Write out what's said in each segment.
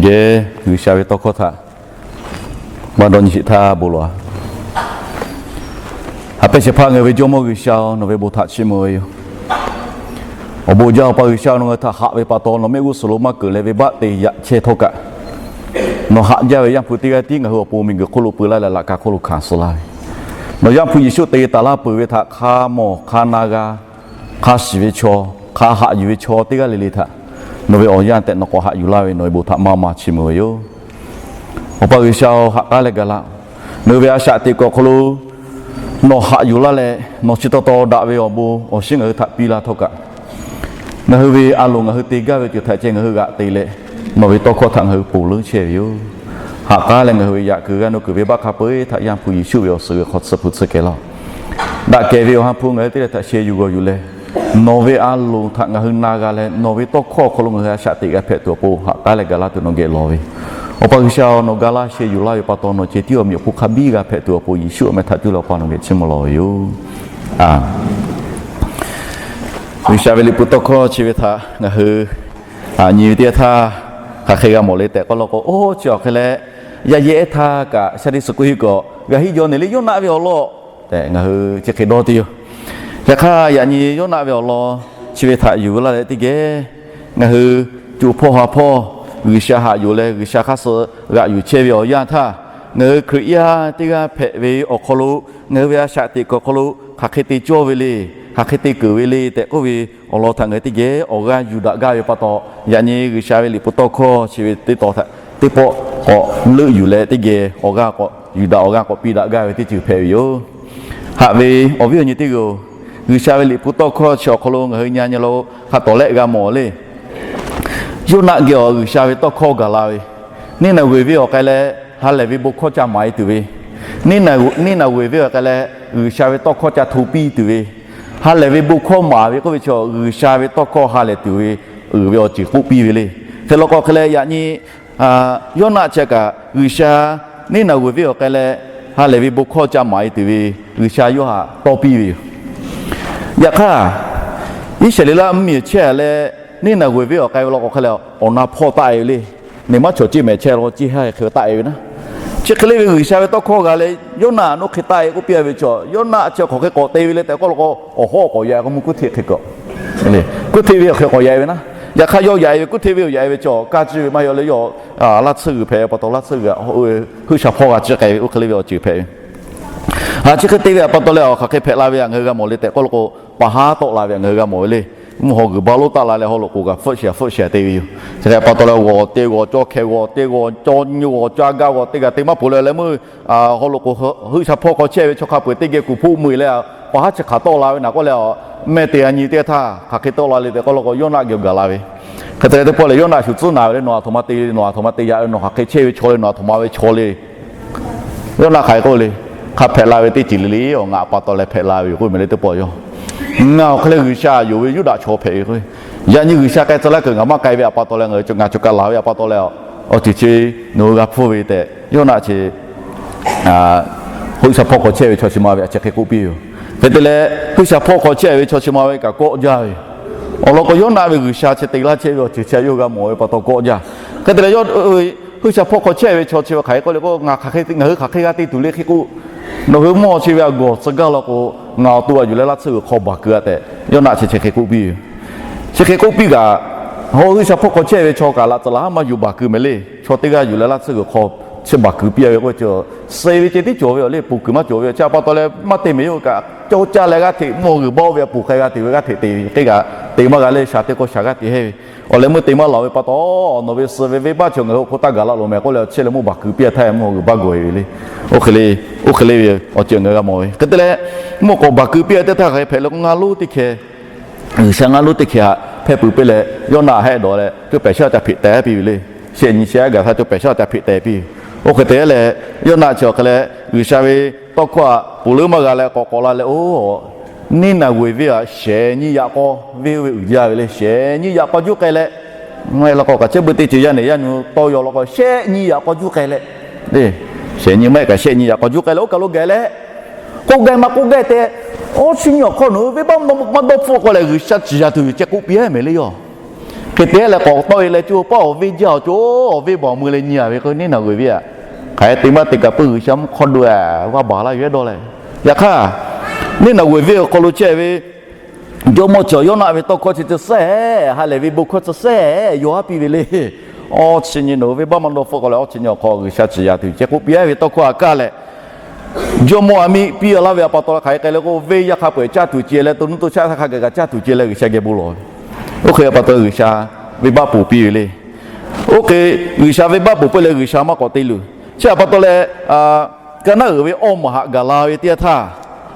Geh G'uiˬsha ve tawˇ hkawˇ htaꞈ maˇ dawˇ nyi sheˍ htaˇ bon lawˬ. Haꞈ pehnˇ shehˍ hpaˇ ngaˬ hui ve Jawˇmawˇ G'uiˬsha-oˬ, nawˬ ve bon htaꞈ chiˇ mvuh ve yoˬ. Awˬ bon jaˇ Awˬ pa G'uiˬsha, nawˬ ngaˬ hui htaꞈ haꞈ ve pa taw, nawˬ mehˆ g'uˇ suhˍ lo maˇ keunˍ leh venˇbaˆ te yaꞈ chehˇ htawˇ kaꞈ, nawˬ haꞈ jaˇ ve Yaˇ hpu teˇ g'aˇ tiˉ ngaˬ hui awˬ pon miˬguiˬ hk'oˆ lo peu laˇ leh laꞈ ka hk'oˆ lo hkanˍ suh laˇ ve, nawˬ Yaˇ hpu Yeˍsuˆ te taˍ laˇ peuˬ ve htaꞈ hk'a mawˬ hk'a na g'a, hk'a shiˍ ve chaw, hk'a haꞈ yuˬ ve chaw teˇ g'aˇ le le htaꞈ nawˬ ve awˬ yanˇ tehꞈ nawˬ k'awꞈ haꞈ yuˬ laˇ ve nawˬ ve bon htaꞈ maˇ maˇ chiˇ mvuh ve yoˬ. Awˬ pa G'uiˬsha-oˬ, ha k'aˉ leh gaˬ laˇ. Ngaˬ hui ve a shaꞈ teꞈ kuiˬ awˬ hk'aw lo nawˬ haꞈ yuˬ laˇ leh, nawˬ chi taw taw daꞈ ve awˬ bon awˬ shinˉ ngaˬ hui htaꞈ piˇ laˇ htawˇ kaꞈ, ngaˬ hui ve a loˍ ngaˬ hui te gaˇ ve ceuˬ htaꞈ ceh ngaˬ hui g'aꞈ te leh, nawˬ ve tawˇ hkawˇ htaꞈ ngaˬ hui ponˬ leuˉ chehˇ ve yoˬ. Ha k'aˉ leh ngaˬ hui ve yaꞈ kuiˬ g'aˇ nuˇ kuiˬ venˇbaˆ hk'a peu-eˬ htaꞈ Yaˇ hpu Yeˍsuˆ ve awˬ suhˍ g'uiˬ hk'aw tsuhˇ hpu tsuhˇ kehˬ laˇ. Daꞈ kehˬ ve Awˬ ha hpu ngaˬ hui teˇ g'aˇ htaꞈ sheh yuˬ g'awˬ yuˬ leh, nawˬ ve a loˍ htaꞈ ngaˬ hui na g'a leh, nawˬ ve tawˇ hkawˇ awˬ hk'aw lo ngaˬ hui a shaꞈ teꞈ g'a hpehꞈ tuˬ awˬ pon ha k'aˉ leh gaˬ laˇ tuˬ nawˬ geh lawˬ ve. Awˬ pa G'uiˬsha-oˬ, nawˬ ga laˇ sheh yuˬ laˇ ve pa taw nawˬ ceh tiˉ awˬ miꞈ awˬ hponˇ hk'a biˇ g'a hpehꞈ tuˬ awˬ pon Yeˍsuˆ awˬ meh htaꞈ cuˇ leh Awˬ pa nawˬ geh chiˇ mvuh lawˬ ve yoˬ. G'uiˬsha ve liꞈ hpu tawˇ hkawˇ chi ve htaꞈ ngaˬ hui nyi ve teˇ yanˇ htaˇ, hk'aˬ hk'e g'a mawˬ le tehꞈ k'oˆ law k'o, oˇ chi awˬ hk'e leh, yaˇ yehˇ htaˇ kaꞈ shaˉ deˇ suh k'oˆ hiˆ k'awꞈ g'a hiˆ jaw neˬ le Yoˇnaˆ ve awˬ lawn tehꞈ ngaˬ hui chi hk'e dawˇ tuˬ yoˬ. Yaꞈ hk'aˇ, yaꞈ nyi Yoˇnaˆ ve awˬ lawn chi ve htaꞈ yuˬ laˇ leh teˇ geh ngaˬ hui co hpawˇ ha hpawˇ G'uiˬsha haꞈ yuˬ leh G'uiˬsha hk'aˇ suh g'aꞈ yuˬ chehˇ ve awˬ yanˇ htaˇ, ngaˬ hui Hkriꞈ yaˇ teˇ g'aˇ hpehꞈ ve awˬ hk'aw lo ngaˬ hui ve a shaꞈ teꞈ kuiˬ awˬ hk'aw lo hk'aˬ hk'e te cawˇ ve le, hk'aˬ hk'e te keunˍ ve le tehꞈ k'oˆ ve awˬ lawn htaꞈ ngaˬ hui teˇ geh awˬ g'aˇ yuˬ daꞈ gaˇ ve pa taw, yaꞈ nyi G'uiˬsha ve liꞈ hpu tawˇ hkawˇ chi ve teˇ taw htaꞈ teˇ pawˆ k'awꞈ leuˆ yuˬ leh teˇ geh awˬ g'aˇ k'awꞈ yuˬ daꞈ, awˬ g'aˇ k'awꞈ piˇ daꞈ gaˇ ve teˇ ceuˬ hpehꞈ ve yoˬ. Haꞈ ve awˬ viˉ awˬ nyi teˇ g'aˇ-oˬ, G'uiˬsha ve liꞈ hpu tawˇ hkawˇ chi awˬ hk'aw lo ngaˬ hui nyi nyi lo hk'a tawˍ lehˆ g'a mawˬ le. Yoˇnaˆ geh awˬ G'uiˬsha ve tawˇ hkawˇ gaˬ la ve, Niˇnaˍveˍ venˇ awˬ k'ai leh ha lehˬ ve bon hkawˇ ca maˍ e tuˬ ve, Niˇnaˍveˍ venˇ awˬ k'ai leh G'uiˬsha ve tawˇ hkawˇ ca hto piˇ tuˬ ve, ha lehˬ ve bon hkawˇ maˍ ve k'oˆ ve chaw G'uiˬsha ve tawˇ hkawˇ ha lehˬ tuˬ ve uiˍ ve awˬ ceuˬ k'oˆ piˇ ve le. Hk'e law k'o hk'e leh yaꞈ nyi Yoˇnaˆ chi kaꞈ G'uiˬsha Niˇnaˍveˍ venˇ awˬ k'ai leh ha lehˬ ve bon hkawˇ ca maˍ e tuˬ ve G'uiˬsha yawˇ htaꞈ tawˇ piˇ ve yoˬ. Yaꞈ hk'aˇ, Iˉsaˍreˍlaˆ mvuhˇmiˬ chehˇ leh Niˇnaˍveˍ venˇ awˬ k'ai ve law k'o hk'e leh awˬ na hpawˇ taˆ e ve le. Neˬ maˇ chaw ceˇ mehˍ chehˇ law ceˇ ha hk'e taˆ e ve naˉ. Chi hk'e le ve G'uiˬsha ve tawˇ hkawˇ g'a leh Yoˇnaˆ nawˬ hk'e taˆ e k'oˆ piˇ ve chaw, Yoˇnaˆ chi hk'aˬ hk'e k'awꞈ te ve le tehꞈ k'oˆ law k'o, awˬ hawˉ k'awꞈ yaꞈ k'o mvuhˇ kuˇ hteˆ hk'e k'awꞈ, kuˇ hteˆ ve awˬ hk'e k'awꞈ yaꞈ e ve naˉ. Yaꞈ hk'aˇ yawˇ yaꞈ e ve kuˇ hteˆ ve awˬ yaꞈ e ve chaw kaˇ ciˇ ve maˇ heˆ leh yawˇ laˇ tsuhˇ g'uiˬ hpehꞈ pa taw laˇ tsuhˇ g'uiˬ heuˆ sha hpawˇ g'a ciˇ k'ai ve oˇ hk'e le ve awˬ ceuˬ hpehꞈ ve. Chi hk'e te ve pa taw leh awˬ hk'aˬ hk'e hpehꞈ la ve ngaˬ hui g'a mawˬ le tehꞈ k'oˆ law k'o, paˍ haˉ tawˆ la ve ngaˬ hui g'a mawˬ ve le. Mvuhˇ haw g'uiˬ ba lonˉ taˆ la leh haw loꞈ k'oˍ kaꞈ hpfuhˆ shehˍ hpfuhˆ shehˍ te ve yoˬ. Chi hk'e pa taw leh g'awˬ te g'awˬ caw hkeh g'awˬ te g'awˬ caw nyi g'awˬ caw gaˇ g'awˬ te g'aꞈ te maˇ peuˬ leh leh meuˇ haw loꞈ k'oˍ heuˆ sha hpawˇ hk'aw chehˇ ve chaw hk'a peu-eˬ teˇ geh kuˬ hpoˆ mui leh paˍ haˉ chi hk'aˬ tawˆ la ve naˬ k'oˆ leh, mehˆ te a nyi teˇ htaˇ hk'aˬ hk'e tawˆ la le tehꞈ k'oˆ law k'o, Yoˇnaˆ geh gaˬ la ve. Hk'e te leh teˇ pawˆ lehˬ Yoˇnaˆ shuˍ tcuhˉ naˍ ve le, nawˬ aˬ htoꞈ ma te le, nawˬ aˬ htoꞈ ma te yaꞈ ve, nawˬ hk'aˬ hk'e chehˇ ve chaw le, nawˬ aˬ htoꞈ ma ve chaw le. Yoˇnaˆ hk'aˬ hk'e k'oˆ le, hk'a hpehꞈ la ve teˇ ceuˬ le le, awˬ ngaˬ pa taw leh hpehꞈ la ve yoˬ k'oˆ ve mehˍ le teˇ pawˆ yawˇ. Ngaˬ awˬ hk'e leh G'uiˬsha yonˍ ve Yuˇdaꞈ chaw hpehꞈ ve k'o, yaꞈ nyi G'uiˬsha k'ai tcuh laˇ kuiˬ ngaˬ maˇ k'ai ve pa taw leh ngaˬ hui ngaˬ cawˬ kaꞈ laˬ ve pa taw leh, awˬ ceuˬ chi nawˬ hui g'a hpfuhˇ ve tehꞈ Yoˇnaˆ chi heuˆ sha hpawˇ hk'aw chehˇ ve chaw chi ma ve a chi hk'e k'oˆ piˇ yoˬ. Hk'e te leh heuˆ sha hpawˇ hk'aw chehˇ ve chaw chi ma ve kaꞈ kawˆ jaˇ ve yoˬ. Awˬ lawn k'o Yoˇnaˆ ve G'uiˬsha chi te laˇ chehˇ ve awˬ ceuˬ chi yawˇ g'a mawˬ ve pa taw kawˆ jaˇ. Hk'e te leh heuˆ sha hpawˇ hk'aw chehˇ ve chaw chi ve hk'aˬ hk'e k'oˆ le k'o, ngaˬ hk'aˬ hk'e ngaˬ hui hk'aˬ hk'e g'a te tuˬ le hk'e k'o, nawˬ hui mvuhˇ haw chi ve a gawˬ tcuh gaˇ law k'o, ngaˬ awˬ to a yuˬ leh laˇ tsuhˇ g'uiˬ hk'aw baˬ keu a tehꞈ Yoˇnaˆ chi chi hk'e k'oˆ piˇ yoˬ. Chi hk'e k'oˆ piˇ kaꞈ, hawˉ heuˆ sha hpawˇ hk'aw chehˇ ve chaw kaꞈ laꞈ tcuh laˬ haˉ maˇ yuˬ baˬ keu mehˍ le. Chaw teˇ g'aˇ yuˬ leh laˇ tsuhˇ g'uiˬ hk'aw chi baˬ keu piˇ a ve k'o, suh ve ceh tiˉ cawˬ ve awˬ le, ponˬ kuiˬ maˇ cawˬ ve awˬ chi a pa taw leh maˇ te mehˍ yoˬ kaꞈ, caˇ caˇ leh g'aˇ hteꞈ mvuhˇ haw g'uiˬ baˇ oˇ ve a ponˬ k'ai g'a te ve g'aˇ hteꞈ te ve hk'e kaꞈ te maˇ g'a le, shaˍ te k'o shaˍ g'aˇ te heˇ ve. Awˬ leh meuˇ te maˇ laˬ ve pa taw, nawˬ ve suh ve venˇbaˆ chi ngaˬ hui awˬ hk'oˆ taˇ gaˬ laˇ loꞈ mehˍ k'oˆ leh, chi leh mvuhˇ baˬ keu piˇ a htaˇ mvuhˇ haw g'uiˬ baˇ gawˬ e ve le. Oˇ hk'e le, oˇ hk'e le ve awˬ ceuˬ ngaˬ hui g'a mawˬ ve. Hk'e te leh, mvuhˇ k'awꞈ baˬ keu piˇ a teˇ htaˇ hk'aˬ hk'e hpehꞈ le k'o, ngaˇ lonˉ teˇ hkeh G'uiˬsha ngaˇ lonˉ teˇ hkeh htaꞈ hpehˇ pui piˇ leh, Yoˇnaˆ hehˆ dawˬ leh co pehˬ shaˉ ca hpeꞈ teh piˇ ve le. Shehˆ nyi shehˆ gaˬ htaˇ co pehˬ shaˉ ca hpeꞈ teh piˇ ve. Oˇ hk'e te leh, Yoˇnaˆ chi awˬ hk'e leh G'uiˬsha ve tawˇ hkawˇ htaꞈ ponˬ leuˉ maˇ g'a leh k'awꞈ k'awꞈ la leh, oˇ, Niˇnaˍveˍ venˇ aꞈ shehˍ nyi yaꞈ k'aw venˇ oˇ ve uiˍ jaˇ ve le. Shehˍ nyi yaꞈ k'aw juˇ k'ai leh, maˇ heˆ law k'o kaꞈ chehˇ beuꞈ teˇ ceuˬ yaˇ nehˬ yaˇ nyu tawˇ yaw law k'o, shehˆ nyi yaꞈ k'aw juˇ k'ai leh, shehˍ nyi maˇ heˆ kaꞈ shehˆ nyi yaꞈ k'aw juˇ k'ai leh oˇ kaˬ lo gaˬ leh, k'oˆ gaˇ maˇ k'oˆ gaˇ te, awˬ chi nyi awˬ hk'aw nawˬ hui venˇbaˆ maˇ dawˇ hpfuhˆ k'oˆ leh G'uiˬsha ciˍ yaꞈ tuˬ yoˬ ceh k'oˆ piˇ mehˍ le yoˬ. te leh k'awꞈ tawˆ e leh co paˉ awˬ venˇ jaˇ awˬ co, awˬ venˇ baˬ awˬ mui leh nyi a ve k'o, Neˇnaˬg'uiˬ venˇ aꞈ hk'aˬ hk'e te maˇ te kaꞈ peuˬ G'uiˬsha mvuhˇ hk'awˇ do a vaˇ baˬ laˇ ve ehˉ dawˇ leh. Yaꞈ hk'aˇ, Neˇnaˬg'uiˬ venˇ awˬ hk'aw lo chehˇ ve jawˇmawˇ chi Yawˇnaˆ ve tawˇ hkawˇ chi tcuh sehˉ, ha lehˬ ve bon hkawˇ tcuh sehˉ yaw haˉ piˇ ve le. Awˇ chi nyi nawˬ hui venˇbaˆ maˇ dawˇ hpfuhˆ k'o leh, awˇ chi nyi awˬ hk'aw G'uiˬsha ciˍ yanˍ tuˬ ceh k'oˆ piˇ a ve tawˇ hkawˇ a kaˇ leh, jawˇmawˇ a miˇ piˇ a laˇ ve a pa taw leh hk'aˬ hk'e k'ai leh k'o, venˇ yaˇ hk'a peu-eˬ caˇ tuˬ ceh leh, to nuˇ to shaˆ htaˇ hk'a gaˬ kaꞈ caˇ tuˬ ceh leh G'uiˬsha geh bon lawˬ ve. Oˇ hk'e a pa taw G'uiˬsha venˇbaˆ ponˬ piˇ ve le. Oˇ hk'e G'uiˬsha venˇbaˆ ponˬ peuˬ leh G'uiˬsha maˇ k'awꞈ te luˬ. Chi a pa taw leh, kaˇ naˉ uiˍ ve awˇ maˬ haꞈ gaˬ la ve teˇ yanˇ htaˇ,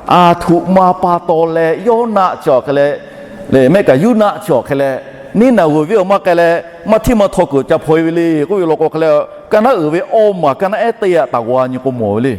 aˬ htoꞈ ma pa taw leh Yawˇnaˆ chi awˬ hk'e leh, mehˆ kaꞈ Yuˇnaˆ chi awˬ hk'e leh, Neˇnaˬg'uiˬ venˇ awˬ maˇ k'ai leh maˇ hteˇ maˇ htaw kuiˬ ca hpaw e ve le k'oˆ ve law k'o hk'e leh, kaˇ naˉ uiˍ ve awˇ maˬ kaˇ naˉ ehˉ teˇ yaꞈ taˍ g'aw nyi k'o mawˬ ve le.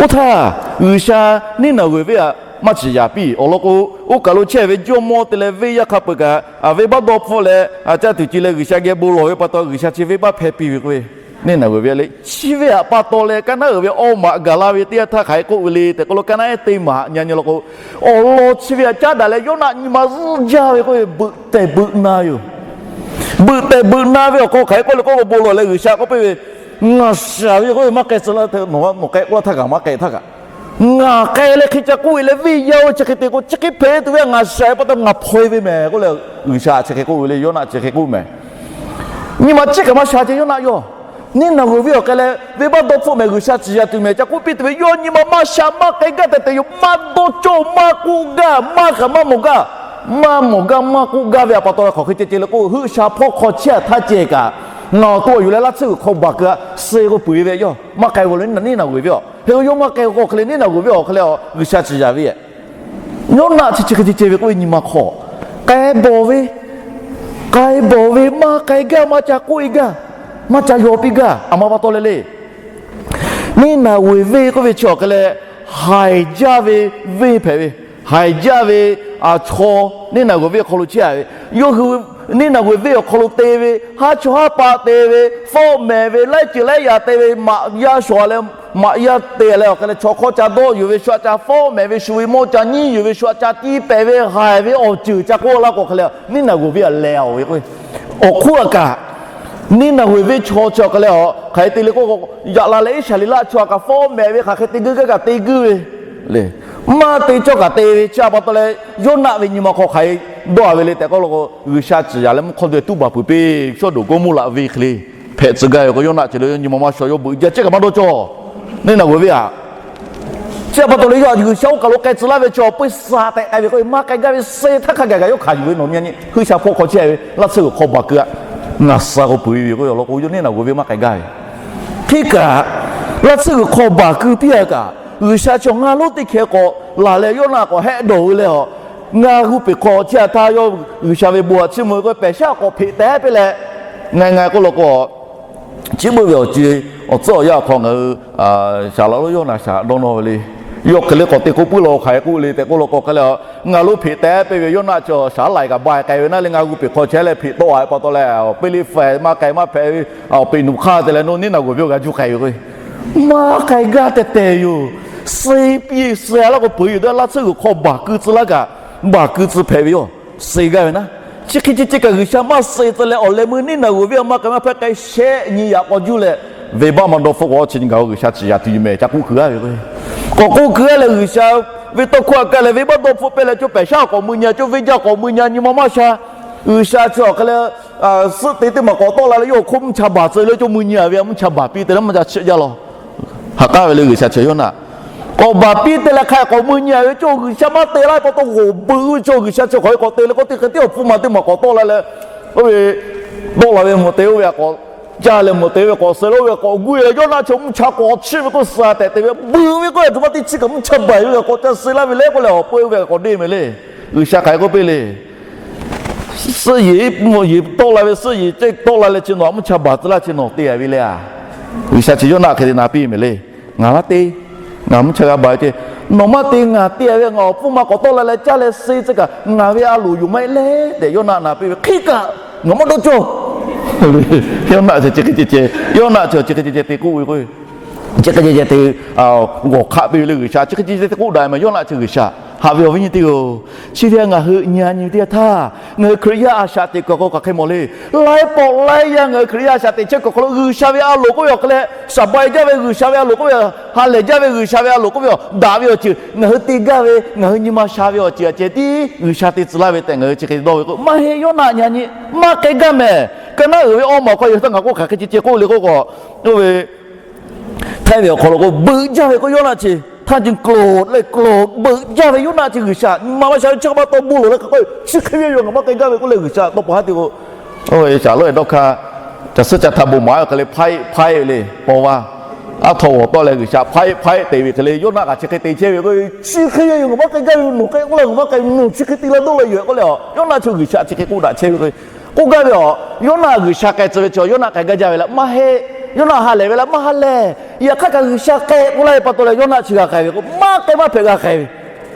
Oˇ htaˇ, G'uiˬsha Neˇnaˬg'uiˬ venˇ aꞈ maˇ ciˍ yaˍ piˇ awˬ lawn k'o, oˇ kaˬ lo chehˇ ve jawˇmawˇ te leh venˇ yaˇ hk'a peu-eˬ kaꞈ, a, venˇbaˆ dawˇ hpfuhˆ leh, a, caˇ tuˬ ceh leh G'uiˬsha geh bon lawˬ ve pa taw, G'uiˬsha chi venˇbaˆ hpehˇ piˇ ve k'o, Neˇnaˬg'uiˬ venˇ le, chi ve aꞈ pa taw leh kaˇ naˉ uiˍ ve awˇ maˬ gaˬ la ve teˇ yanˇ htaˇ hk'aˬ hk'e k'oˆ ve le tehꞈ k'oˆ lo, kaˇ naˉ ehˉ teˇ maˬ haꞈ nyi nyi law k'o, awˬ lawn chi ve aꞈ caˉ daꞈ leh Yawˇnaˆ nyi ma zuhˆ jaˇ ve k'oˆ ve, beuꞈ tehˬ beuꞈ na yoˬ. Beuꞈ tehˬ beuꞈ na ve awˬ hk'aw hk'aˬ hk'e k'oˆ le k'oˆ k'o, bon lawˬ leh G'uiˬsha k'oˆ piˇ ve, Ngaˬ shaˍ ve k'oˆ ve maˇ k'ai tcuh laˇ, nawˬ k'ai k'oˆ laˇ htaˇ kaꞈ maˇ k'ai htaˇ kaꞈ, ngaˬ k'ai leh hk'e ca k'oˆ ve leh venˇ yaˇ oˇ chi hk'e te k'o, chi hk'e hpehꞈ tuˬ ve ngaˬ shaˍ ve pa taw ngaˬ hpaw e ve mehˍ k'oˆ leh, G'uiˬsha chi hk'e k'oˆ ve le, Yawˇnaˆ chi hk'e k'oˆ mehˍ. Nyi ma ciˉ kaꞈ maˇ sha ceh Yawˇnaˆ yawˇ, Neˇnaˬg'uiˬ venˇ awˬ hk'e leh venˇbaˆ dawˇ hpfuhˆ mehˍ, G'uiˬsha ciˍ yanˍ tuˬ mehˍ ca k'oˆ piˇ tuˬ ve, yawˇ nyi ma maˇ sha maˇ k'ai gaˇ tehꞈ tehꞈ yoˬ. Maˇ dawˇ cawˇ maˇ k'oˆ gaˇ, maˇ kaꞈ maˇ mawˬ gaˇ, maˇ mawˬ gaˇ maˇ k'oˆ gaˇ ve a pa taw hk'aˬ hk'e ceh ceh le k'o, heuˆ sha hpawˇ hk'aw chehˇ a htaˇ ceh kaꞈ, ngaˬ awˬ to awˬ yuˬ leh laˇ tsuhˇ g'uiˬ hk'aw baˬ keu a suh k'o peuˬ ve yawˇ maˇ k'ai ve le. Neˇnaˬg'uiˬ venˇ aˬ hk'e le, yawˇ maˇ k'ai k'o hk'e le, Neˇnaˬg'uiˬ venˇ awˬ hk'e leh G'uiˬsha ciˍ yanˍ ve Yawˇnaˆ chi chi hk'e ceh ceh ve k'oˆ ve nyi ma hk'aw, k'ai bawˬ ve, k'ai bawˬ ve maˇ k'ai gaˇ, maˇ ca k'oˆ e gaˇ, maˇ ca yaw piˇ gaˇ. A ma pa taw leh le, Neˇnaˬg'uiˬ venˇ k'oˆ ve chi awˬ hk'e leh, haiˬ jaˇ ve venˇ hpehꞈ ve, haiˬ jaˇ ve a chaw Neˇnaˬg'uiˬ venˇ awˬ hk'aw lo chehˇ a ve, yawˇ hui Neˇnaˬg'uiˬ venˇ awˬ hk'aw lo te ve, haˉ chawˇ haˉ paˆ te ve, fawˆ mehˍ ve, laiˉ ceuˬ laiˉ yaꞈ te ve, maꞈ yaˇ shawˍ leh maꞈ yaˇ te leh awˬ hk'e leh chaw hk'awˇ ca dawˆ yuˬ ve, shu aꞈ ca fawˆ mehˍ ve, shu ve mawˇ ca nyiˇ yuˬ ve, shu aꞈ ca tiˇ pehˍ ve, haiˬ ve awˬ ceuˬ ca k'oˆ laˇ k'o hk'e leh, Neˇnaˬg'uiˬ venˇ aꞈ leh a ve k'o, awˬ hk'oˆ a kaꞈ Neˇnaˬg'uiˬ venˇ chaw chi awˬ hk'e leh a hk'aˬ hk'e te le k'o, yaꞈ la leh Iˉsaˍreˍlaˆ chaw aꞈ kaꞈ fawˆ mehˍ ve hk'aˬ hk'e te geuˇ gaˇ kaꞈ te geuˇ ve le. Maˇ te cawˇ kaꞈ te ve chi a pa taw leh, Yawˇnaˆ ve nyi ma hk'aw hk'aˬ hk'e dawˇ a ve le tehꞈ k'oˆ law k'o, G'uiˬsha ciˍ yanˍ leh mvuhˇ hk'awˇ dawˇ tuˉ baˬ peuˬ piˇ, Sawˉdonˍ Gawˇmawˇraꞈ venˇ hk'e le hpehꞈ tcuh gaˇ ve k'o, Yawˇnaˆ ceh le nyi ma maˇ shaw, yawˇ beuꞈ jaˇ ceh kaꞈ maˇ dawˇ cawˇ. Neˇnaˬg'uiˬ venˇ aꞈ chi a pa taw leh yawˇ G'uiˬsha oˇ kaˬ lo k'ai tcuh laˇ ve chi awˬ peu suh tehꞈ k'ai ve k'o, maˇ k'ai gaˇ ve suh htaˇ hk'a gaˬ kaꞈ yawˇ hkanˍ yuˬ ve nawˬ mi nyi, heuˆ sha hpawˇ hk'aw chehˇ ve laˇ tsuhˇ g'uiˬ hk'aw baˬ keu a, ngaˬ suh k'o peuˬ ve k'o, awˬ lawn k'o yawˇ Neˇnaˬg'uiˬ venˇ maˇ k'ai gaˇ ve. Hk'e kaꞈ, laˇ tsuhˇ g'uiˬ hk'aw baˬ keu piˇ a kaꞈ, G'uiˬsha chi awˬ ngaˇ lonˉ teˇ hkeh k'awꞈ laˬ leh Yawˇnaˆ k'awꞈ hehˆ dawˬ ve leh a, ngaˬ hu peˬ hk'aw chehˇ a htaˇ yawˇ G'uiˬsha ve bon a chiˇ mvuh ve k'o, pehˬ shaˉ k'awꞈ hpeꞈ teh piˇ leh, ngaˬ ngaˬ k'oˆ law k'o, chi beuꞈ ve awˬ ceuˬ awˬ tcuhˉ awˬ yanˇ awˬ hk'aw ngaˬ hui shaˍ laꞈ lonˉ Yawˇnaˆ shaˍ dawˇ nawˇ ve le. Yawˇ hk'e le k'awꞈ te k'oˆ puiˉ law hk'aˬ hk'e k'oˆ le tehꞈ k'oˆ law k'o hk'e leh, ngaˬ lo hpeꞈ teh piˇ ve Yawˇnaˆ chi shaˍ laiˬ kaꞈ ba k'ai ve naˉ le, ngaˬ hu peˬ hk'aw chehˇ leh hpeꞈ tawˆ a pa taw leh, awˬ peˇ liˇ faiˍ maˇ k'ai maˇ hpehꞈ ve, awˬ peꞈ nuˬ hk'aˇ te leh nawˬ Neˇnaˬg'uiˬ venˇ g'a juˇ k'ai ve k'o, maˇ k'ai gaˇ tehꞈ tehꞈ yoˬ. Suh piˇ suh laˇ k'o peuˬ yoˬ. Daꞈ laˇ tsuhˇ g'uiˬ hk'aw baˬ keu tcuh laˇ kaꞈ, baˬ keu tcuh hpehꞈ ve yoˬ. Suh gaˇ ve naˉ, chi hk'e chi ceh kaꞈ G'uiˬsha maˇ suh tcuh leh awˬ leh meuˇ Neˇnaˬg'uiˬ venˇ a maˇ k'ai maˇ hpehꞈ k'ai shehˆ nyi yaꞈ k'aw juˇ leh, venˇbaˆ maˇ dawˇ hpfuhˆ k'o chi nyi gaˬ G'uiˬsha ciˍ yanˍ tuˬ nyi mehˍ ca k'oˆ keu a ve k'o, k'awꞈ k'oˆ keu a leh G'uiˬsha ve tawˇ hkawˇ a kaˇ leh venˇbaˆ dawˇ hpfuhˆ pehˇ leh, co pehˬ shaˉ k'awꞈ mui nyi a, co venˇ jaˇ k'awꞈ mui nyi a, nyi ma maˇ sha. G'uiˬsha chi awˬ hk'e leh suhˆ te teˇ maˬ k'awꞈ tawˆ la leh yawˇ awˬ hk'oˆ mvuhˇ cha baˬ tcuh leh co mui nyi a ve, mvuhˇ cha baˬ piˇ te leh maˇ ca chiˆ jaˇ law. Haꞈ k'aˉ ve le G'uiˬsha chi Yawˇnaˆ k'awꞈ baˬ piˇ te leh hk'a k'awꞈ mui nyi a ve, co G'uiˬsha maˇ te laˇ pa taw g'awˬ beuꞈ ve, co G'uiˬsha chi hk'aˬ hk'e k'awꞈ te leh k'o, teˇ hk'e teˇ awˬ hpfuhˇ ma teˇ maˬ k'awꞈ tawˆ la leh, oˇ ve tawˆ la ve mvuhꞈ te, oˇ ve k'awꞈ caˇ leh mvuhꞈ te, oˇ ve k'awꞈ suh leh, oˇ ve k'awꞈ guˇ leh Yawˇnaˆ chi mvuhˇ cha k'awꞈ chiˆ ve k'oˆ suh tehꞈ te ve, beuꞈ ve k'oˆ ve tuˬ maˇ teˇ chi kaꞈ mvuhˇ cha baˬ ve k'awꞈ ca suh laˇ ve le k'oˆ leh, awˬ peu oˇ ve k'awꞈ deˇ mehˍ le. G'uiˬsha hk'aˬ hk'e k'oˆ piˇ le. Suhˆ yeˬ mvuhꞈ yeˬ tawˆ la ve, suhˆ yeˬ ceh tawˆ la leh chi nawˬ mvuhˇ cha baˬ tcuh laˇ chi nawˬ te a ve le a. G'uiˬsha chi Yawˇnaˆ hk'e te na piˇ mehˍ le. Ngaˬ maˇ te, ngaˬ mvuhˇ cha g'a baˬ ve ceh, nawˬ maˇ te ngaˬ te a ve, ngaˬ awˬ hpfuhˇ ma k'awꞈ tawˆ la leh caˇ leh suh tcuh kaꞈ ngaˬ ve a loˍ yoˬ maˇ heˆ le tehꞈ Yawˇnaˆ na piˇ ve hk'e kaꞈ, ngaˬ maˇ dawˇ cawˇ. Yawˇnaˆ chi chi hk'e ceh ceh, Yawˇnaˆ chi chi hk'e ceh ceh te k'oˆ ve k'o, chi hk'e ceh ceh te g'awˬ hk'aˆ piˇ ve le G'uiˬsha. Chi hk'e ceh ceh te k'oˆ daꞈ mehˍ Yawˇnaˆ chi G'uiˬsha. Haꞈ ve awˬ viˉ nyi teˇ-oˬ, chi ve ngaˬ hui nyi a nyi ve teˇ yanˇ htaˇ, ngaˬ hui Hkriꞈ yaˇ a shaꞈ teꞈ kuiˬ awˬ hk'aw lo hk'aˬ hk'e mawˬ le. Laiˉ pawˆ laiˉ yaˇ ngaˬ hui Hkriꞈ yaˇ a shaꞈ teꞈ chehˇ kuiˬ awˬ hk'aw lo G'uiˬsha ve a loˍ k'oˆ ve awˬ hk'e leh, saˍ ba-e jaˇ ve G'uiˬsha ve a loˍ k'oˆ ve, ha lehˬ jaˇ ve G'uiˬsha ve a loˍ k'oˆ ve, daꞈ ve awˬ ceuˬ ngaˬ hui te gaˇ ve, ngaˬ hui nyi ma sha ve awˬ ceuˬ a ceh tiˉ G'uiˬsha te tcuh laˇ ve tehꞈ ngaˬ hui chi hk'e te dawˇ ve k'o, maˇ heˆ. Yoˇnaˆ nyi a nyi, maˇ k'ai gaˇ mehˍ. Ka naˉ uiˍ ve awˇ maˬ awˬ hk'aw yawˇ htaˇ ngaˬ k'oˆ hk'aˬ hk'e ceh ceh k'oˆ le k'oˆ k'o, oˇ ve Htaiˇ ve awˬ hk'aw lo k'o, beuꞈ jaˇ ve k'o Yoˇnaˆ chi, htaˇ ji close leh close beuꞈ jaˇ ve Yoˇnaˆ chi G'uiˬsha nyi ma maˇ sha ve chi hk'e maˇ taw bon loˍ leh hk'a k'oˆ, chi hk'e ve yoˬ ngaˬ maˇ k'ai gaˇ ve k'oˆ leh G'uiˬsha tawˇ pa haˉ te k'o, shaˍ leuˆ dawˇ hk'aˇ, caˬ suhˉ caˬ htaꞈ bon maˍ ve hk'e leh hpaˆ-e hpaˆ-e ve le, paw vaˇ aˉ htaw g'awˬ tawˆ leh G'uiˬsha hpaˆ-e hpaˆ-e te ve hk'e le, Yoˇnaˆ kaꞈ chi hk'e te chehˇ ve k'o, chi hk'e ve yoˬ ngaˬ maˇ k'ai gaˇ ve, nawˬ k'ai k'oˆ leh ngaˬ maˇ k'ai, nawˬ chi hk'e te la dawˇ la yoˬ k'oˆ leh, Yoˇnaˆ chi G'uiˬsha chi hk'e k'oˆ daꞈ chehˇ ve k'o, k'oˆ gaˇ ve a, Yoˇnaˆ G'uiˬsha k'ai tcuh ve chi Yoˇnaˆ k'ai gaˇ jaˇ ve leh maˇ heˆ. Yoˇnaˆ ha lehˬ ve leh maˇ ha lehˬ. Yaꞈ hk'aˇ kaꞈ G'uiˬsha k'ai k'oˆ laˇ ve pa taw leh Yoˇnaˆ chi g'a k'ai ve k'o, maˇ k'ai maˇ hpehꞈ g'a k'ai ve.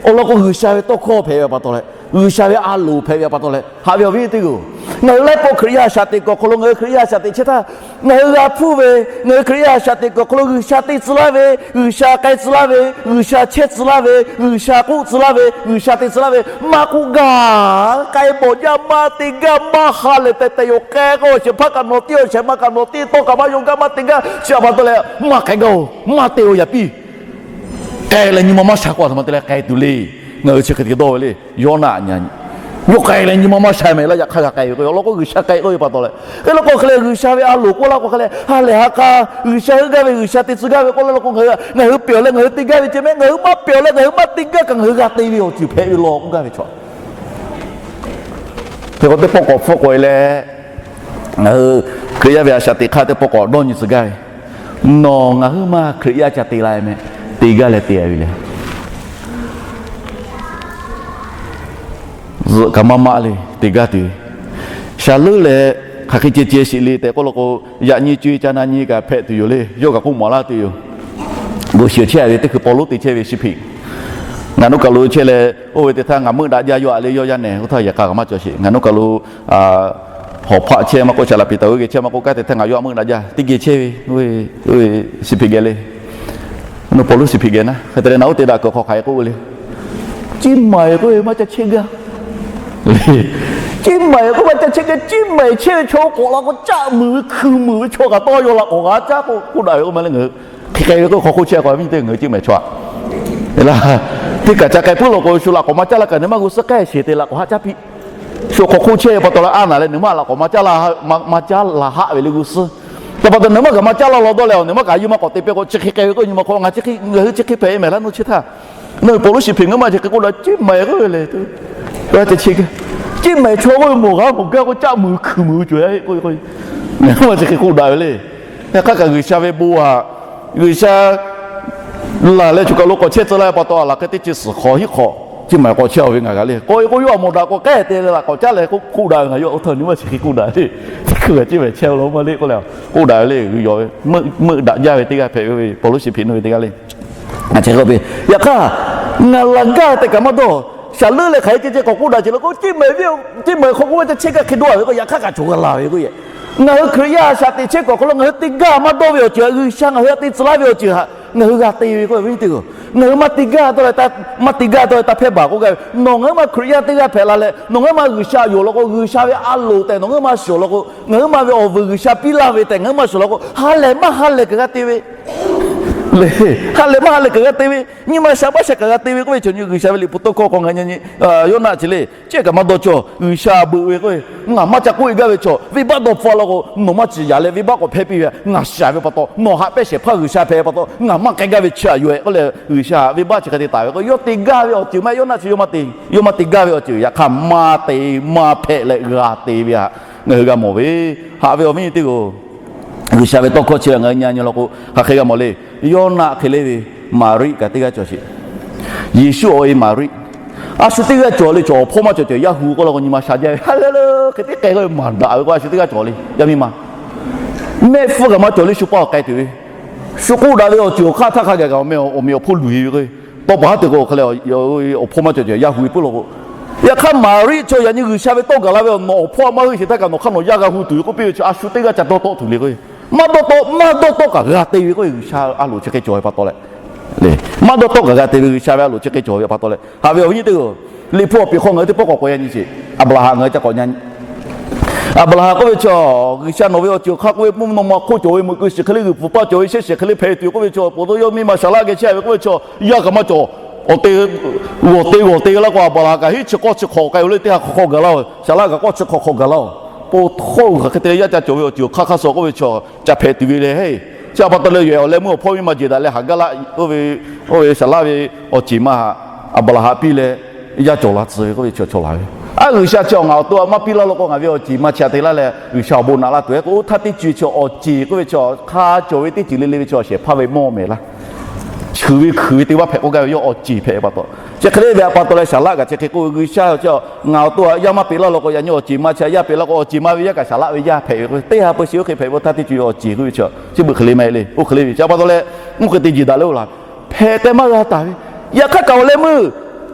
Awˬ lawn k'o G'uiˬsha ve tawˇ hkawˇ hpehꞈ ve pa taw leh, G'uiˬsha ve a loˍ hpehꞈ ve pa taw leh, haꞈ ve awˬ viˉ teˇ g'aˇ-oˬ, ngaˬ hui laiˉ pawˆ Hkriꞈ yaˇ a shaꞈ teꞈ kuiˬ awˬ hk'aw lo ngaˬ hui Hkriꞈ yaˇ a shaꞈ teꞈ chehˇ htaˇ, ngaˬ hui g'a hpuˇ ve, ngaˬ hui Hkriꞈ yaˇ a shaꞈ teꞈ kuiˬ awˬ hk'aw lo G'uiˬsha te tcuh laˇ ve, G'uiˬsha k'ai tcuh laˇ ve, G'uiˬsha chehˇ tcuh laˇ ve, G'uiˬsha chehˇ tcuh laˇ ve, G'uiˬsha te tcuh laˇ ve, maˇ k'oˆ gaˇ, k'ai bawˬ jaˇ maˇ te gaˇ, maˇ ha lehˬ tehꞈ tehꞈ yoˬ k'ai k'o, shehˍ hpaˇ kaꞈ nawˬ tiˉ-oˬ, shehˍ ma kaꞈ nawˬ tiˉ, tawˇ kaꞈ maˇ yaw gaˇ maˇ te gaˇ, chi htaꞈ pa taw leh maˇ k'ai gaˇ-oˬ, maˇ te-oˬ yaꞈ piˇ. K'ai leh nyi ma maˇ sha k'o a htoꞈ ma te leh k'ai tuˬ le. Ngaˬ hui chi hk'e te dawˇ ve le, Yoˇnaˆ nyi a nyi, yawˇ k'ai leh nyi ma maˇ sha mehˍ laˇ, yaꞈ hk'aˇ g'a k'ai ve k'o, awˬ lawn k'o G'uiˬsha k'ai k'oˆ ve pa taw leh, hk'e law k'o hk'e leh G'uiˬsha ve a loˍ k'oˆ laˇ k'o hk'e leh ha lehˬ ha k'a, G'uiˬsha heuˆ gaˇ ve, G'uiˬsha te tcuh gaˇ ve k'oˆ laˇ k'o, ngaˬ hui ngaˬ hui pehˬ awˬ leh ngaˬ hui te gaˇ ve ceh mehˍ, ngaˬ hui maˇ pehˬ awˬ leh ngaˬ hui maˇ te gaˇ kaꞈ ngaˬ hui g'a te ve awˬ ceuˬ hpehꞈ ve law k'oˆ gaˇ ve chaw. Hk'e k'o teˇ pawˆ k'awꞈ hpfuhˆ k'oꞈ e leh, ngaˬ hui Hkriꞈ yaˇ ve a shaꞈ teꞈ hk'aˇ teˇ pawˆ k'awꞈ dawˇ nyi tcuh gaˇ ve, nawˬ ngaˬ hui maˇ Hkriꞈ yaˇ ca te la ve mehˍ, te gaˇ leh te ve le. Zuhꞈ kaꞈ maˇ maˆ le, te gaˇ tuˬ ve. Shaˍ leuˆ leh hk'aˬ hk'e ceh ceh sheˍ le tehꞈ k'oˆ law k'o, yaꞈ nyi co-e ca na nyi kaꞈ hpehꞈ tuˬ yoˬ le. Yawˇ kaꞈ k'oˆ mawˬ laˇ tuˬ yoˬ. G'oˬ shiˍ chehˇ ve teˇ hkui Pawˇluˆ te chehˇ ve shiˍ hpeꞈ, ngaˬ nuˇ kaˬ lo chehˇ leh, oˇ ve teˇ htaˇ ngaˬ meuˆ daꞈ jaˇ, yawˇ aꞈ leh yawˇ yaˇ nehˬ oˇ htaˇ yehˬ k'a kaꞈ maˇ cawˬ sheˍ. Ngaˬ nuˇ kaˬ lo hawˍ hpaˆ chehˇ maˇ k'oˆ, shaˍ laꞈ piˍ taˍ oˇ geh chehˇ maˇ k'oˆ, kanˉ te htaˇ ngaˬ yawˇ aꞈ meuˆ daꞈ jaˇ, teˇ geh chehˇ ve, shiˍ hpeꞈ geh le. Pawˇluˆ shiˍ hpeꞈ geh naˉ hk'e te leh naꞈ oˇ te daꞈ kuiˬ hk'aw hk'aˬ hk'e k'oˆ ve le. Ciˇ maiˍ k'oˆ ve maˇ ca chehˇ gaˇ. Ciˇ maiˍ k'oˆ maˇ ca chehˇ gaˇ. Ciˇ maiˍ chehˇ ve chaw k'awꞈ la k'o, caˆ muiˬ ve hkui muiˬ ve chaw kaꞈ tawˇ yaw la k'awꞈ g'a caˉ k'oˆ k'oˆ daꞈ ve k'oˆ ma le ngaˬ hui. Hk'e k'ai ve k'oˆ hk'aw hk'oˆ chehˇ k'o, viˉ nyi teˇ ngaˬ hui ciˇ maiˍ chaw aꞈ la, teˇ kaꞈ ca k'ai puiˉ law k'o, shu laꞈ k'awꞈ maˇ caˉ laˇ kaꞈ, nawˬ maˇ g'uˇ suhˉ k'ehˆ sheˍ te laꞈ k'awꞈ haˆ caˉ piˇ. Shu hk'aw hk'oˆ chehˇ ve pa taw leh, a naˬ leh nawˬ maˇ laꞈ k'awꞈ maˇ caˉ la, maˇ caˉ la haˆ ve le g'uˇ suhˉ. Yaꞈ pa taw nawˬ maˇ kaꞈ maˇ caˉ laˇ law dawˇ leh, nawˬ maˇ kaꞈ a yawˇ maˇ k'awꞈ te peuˬ k'o, chi hk'e k'ai ve k'oˆ nyi ma hk'aw ngaˬ chi hk'e, ngaˬ hui chi hk'e hpehꞈ e mehˍ laˇ nuˇ chi htaˇ. Nawˬ ve Pawˇluˆ shiˍ hpeꞈ ngaˬ hui maˇ chi hk'e k'oˆ daꞈ, ciˇ maiˍ k'oˆ ve le. Ciˇ maiˍ chaw k'oˆ ve mawˬ g'a mawˬ gaˇ k'o, caˆ muiˬ hkui muiˬ ve cawˬ yaˇ k'oˆ ve k'o, ngaˬ hui maˇ chi hk'e k'oˆ daꞈ ve le. Yaꞈ hk'aˇ kaꞈ G'uiˬsha ve bon htaꞈ, G'uiˬsha laˬ leh choˬ kaˬ lo k'awꞈ chehˇ tcuh laˇ ve pa taw, a laˬ hk'e teˇ chi suhˍ hk'aw hiˉ hk'awꞈ ciˇ maiˍ k'awꞈ chehˇ ve ngaˬ g'a le. K'oˆ ve k'o, yawˇ a mawˬ daꞈ k'awꞈ k'ehˆ te leh laꞈ k'awꞈ caˉ leh k'oˆ daꞈ ve ngaˬ yawˇ oˇ htaˇ nyi maˇ chi hk'e k'oˆ daꞈ ve le. Teˇ hkui g'a ciˇ maiˍ chehˇ lo maˇ le k'oˆ leh, k'oˆ daꞈ ve le. G'uiˬ yaw ve meuˆ daꞈ jaˇ ve teˇ g'aˇ hpehꞈ ve Pawˇluˆ shiˍ hpeꞈ nuˇ ve teˇ g'aˇ le. Yaꞈ hk'aˇ ngaˬ laˬ gaˇ tehꞈ kaꞈ maˇ dawˇ. Shaˍ leuˆ leh hk'aˬ hk'e ceh ceh k'awꞈ k'oˆ daꞈ ce le k'o, ciˇ maiˍ ve, ciˇ maiˍ hk'aw k'oˆ ve ca chehˇ gaˇ hk'e dawˇ ve k'o, yaꞈ hk'aˇ kaꞈ cawˬ g'a la ve k'o yehˬ. Ngaˬ hui Hkriꞈ yaˇ a shaꞈ teꞈ chehˇ kuiˬ awˬ hk'aw lo ngaˬ hui te gaˇ maˇ dawˇ ve awˬ ceuˬ, G'uiˬsha ngaˬ hui htaꞈ te tcuh laˇ ve awˬ ceuˬ htaꞈ ngaˬ hui g'a te ve k'oˆ ve teˇ g'aˇ. Ngaˬ hui maˇ te gaˇ dawˇ leh, maˇ te gaˇ dawˇ leh taˇ hpehˇ baˬ k'oˆ gaˇ ve. Nawˬ ngaˬ hui maˇ Hkriꞈ yaˇ teˇ g'aˇ hpehꞈ la leh, nawˬ ngaˬ hui maˇ G'uiˬsha yonˍ law k'o, G'uiˬsha ve a loˍ tehꞈ nawˬ ngaˬ hui maˇ shawˍ law k'o, ngaˬ hui maˇ ve awˬ vuiˬ G'uiˬsha piˇ laˇ ve tehꞈ ngaˬ hui maˇ shawˍ law k'o, ha lehˬ maˇ ha lehˬ kaꞈ g'a te ve le. Ha lehˬ maˇ ha lehˬ kaꞈ g'a te ve, nyi ma sha maˇ sha kaꞈ g'a te ve k'oˆ ve chaw nyi G'uiˬsha ve liꞈ hpu tawˇ hkawˇ hk'aw ngaˬ nyi nyi, Yoˇnaˆ chi le, chi kaꞈ maˇ dawˇ cawˬ. G'uiˬsha beuꞈ ve k'o, ngaˬ maˇ ca k'oˆ e gaˇ ve chaw, venˇbaˆ dawˇ hpfuhˇ law k'o, nawˬ maˇ ciˍ yaꞈ leh venˇbaˆ k'awꞈ hpehˇ piˇ ve, ngaˬ shaˍ ve pa taw nawˬ haꞈ pehˇ shehˍ hpaˇ G'uiˬsha hpehꞈ pa taw ngaˬ maˇ k'ai gaˇ ve chi htaꞈ yoˬ-e k'oˆ leh, G'uiˬsha venˇbaˆ chi hk'e te taˍ ve k'o, yawˇ te gaˇ ve awˬ ceuˬ maˇ heˆ. Yoˇnaˆ chi yawˇ maˇ te, yawˇ maˇ te gaˇ ve awˬ ceuˬ yaꞈ hk'aˇ maˇ te maˇ hpehꞈ leh g'a te ve htaꞈ ngaˬ hui g'a mawˬ ve. Haꞈ ve awˬ viˉ nyi teˇ hpaˍ-oˬ, G'uiˬsha ve tawˇ hkawˇ chi ngaˬ hui nyi a nyi law k'o, hk'aˬ hk'e g'a mawˬ le. Yoˇnaˆ hk'e le ve, Maˍriˆ kaꞈ teˇ g'aˇ cawˬ sheˍ. Yeˍsuˆ awˬ e Maˍriˆ, a shu teˇ g'aˇ cawˬ le. Cawˬ awˬ hpawˇ maˇ cawˬ cawˬ yaˇ hu k'oˆ law k'o, nyi ma sha jaˇ ve ha lehˬ le. Hk'e te k'ai k'o maˍ daꞈ ve k'o, a shu teˇ g'aˇ cawˬ le. Yaˇ miˇ ma mehˆ hpfuhˇ kaꞈ maˇ cawˬ le, shu paˇ awˬ k'ai tuˬ ve, shu k'oˆ daꞈ ve awˬ ceuˬ awˬ hk'aˇ htaˇ hk'a gaˬ kaꞈ awˬ meh awˬ meh awˬ hpawˇ luˬ-e ve k'o, tawˇ pa haˉ te k'o hk'e le, awˬ hpawˇ maˇ cawˬ cawˬ yaˇ hu ve puiˉ law k'o, yaꞈ hk'aˇ Maˍriˆ chaw yaꞈ nyi G'uiˬsha ve tawˇ gaˬ la ve awˬ nawˬ awˬ hpawˇ maˇ heuˆ sheˍ htaˇ kaꞈ nawˬ hk'aˇ nawˬ yaˇ g'a hu tuˬ ve k'oˆ piˇ ve chi a shu teˇ g'aˇ ca dawˇ tawˆ tuˬ le k'o, maˇ dawˇ tawˆ maˇ dawˇ tawˆ kaꞈ g'a te ve k'o, G'uiˬsha a loˍ chi hk'e cawˬ ve pa taw leh, Maˇ dawˇ tawˆ kaꞈ g'a te ve G'uiˬsha ve a loˍ chi hk'e cawˬ ve pa taw leh, haꞈ ve awˬ viˉ nyi teˇ-oˬ, Liꞈ hpu awˬ piˍ hk'aw ngaˬ hui teˇ pawˆ k'awꞈ k'awꞈ e nyi sheˍ. Aˍbraˍhanˍ ngaˬ hui ca k'awꞈ nyi. Aˍbraˍhanˍ k'oˆ ve chaw, G'uiˬsha nawˬ ve awˬ ceuˬ awˬ hk'aˇ k'oˆ ve mvuhˇ naw ma hk'oˆ cawˬ ve, meuꞈ keu shiˍ hk'e le, g'uiˬ pfuhˍ paˇ cawˬ ve, shehˆ shiˍ hk'e le hpehꞈ tuˬ k'oˆ ve chaw, pon to yawˇ miˇ ma Saˍlaˆ geh chehˇ ve k'oˆ ve chaw, yaˇ kaꞈ maˇ cawˬ. Awˬ te, g'awˬ te g'awˬ te g'a la k'o, Aˍbraˍhanˍ kaꞈ hiˉ chi k'awˇ chi hk'awꞈ k'ai-o le, teˇ ha hk'awꞈ hk'awꞈ gaˬ laˇ-oˬ. Saˍlaˆ kaꞈ k'awˇ chi hk'awꞈ hk'awꞈ gaˬ laˇ-oˬ. Pon hk'oˆ g'uiˬ hk'e te yaˇ ca cawˬ ve awˬ ceuˬ awˬ hk'aˇ hk'aˇ suh k'oˆ ve chaw, ca hpehꞈ tuˬ ve le heˆ. Chi a pa taw leh yawˇ awˬ leh meuˇ awˬ hpawˇ miˇ ma jeˬ daꞈ leh haꞈ gaˇ laˇ oˇ ve, oˇ ve Saˍlaˆ ve awˬ ceˬ ma Aˍbraˍhanˍ piˇ leh, yaˇ cawˬ la tcuh ve k'oˆ ve chaw cawˬ la ve. A, G'uiˬsha chi awˬ ngaˬ awˬ to a maˇ piˇ laˇ law k'o, ngaˬ ve awˬ ceˬ ma chi a te laˇ leh G'uiˬsha awˬ bon naꞈ laˇ tuˬ-e k'o, oˇ htaˇ teˇ ceuˬ chi awˬ ceˬ k'oˆ ve chi hk'a cawˬ ve teˇ ceuˬ le le ve chi awˬ shehˍ hpaˇ ve mawˇ mehˍ laˇ. Shuˍ ve hkui ve te vaˇ hpehꞈ k'oˆ gaˇ ve yawˇ awˬ ceˬ hpehꞈ ve pa taw. Chi hk'e le ve a pa taw leh Saˍlaˆ kaꞈ chi hk'e k'oˆ ve, G'uiˬsha chi ngaˬ awˬ to a yaˇ maˇ peꞈ laˇ law k'o, yaꞈ nyi awˬ ceˬ ma chi a yaˇ peꞈ laˇ k'o, awˬ ceˬ ma ve yaˇ kaꞈ Saˍlaˆ ve yaˇ hpehꞈ ve k'o, teˇ ha peu shiˍ oˇ hk'e hpehꞈ ve oˇ htaˇ teˇ ceuˬ awˬ ceˬ k'oˆ ve chi chi beuꞈ hk'e le mehˍ le, oˇ hk'e le ve chi a pa taw leh, oˇ hk'e te jeˬ daꞈ le oˇ laˬ, hpehꞈ k'ai maˇ g'a taˍ ve. Yaꞈ hk'aˇ kaꞈ awˬ leh meuˇ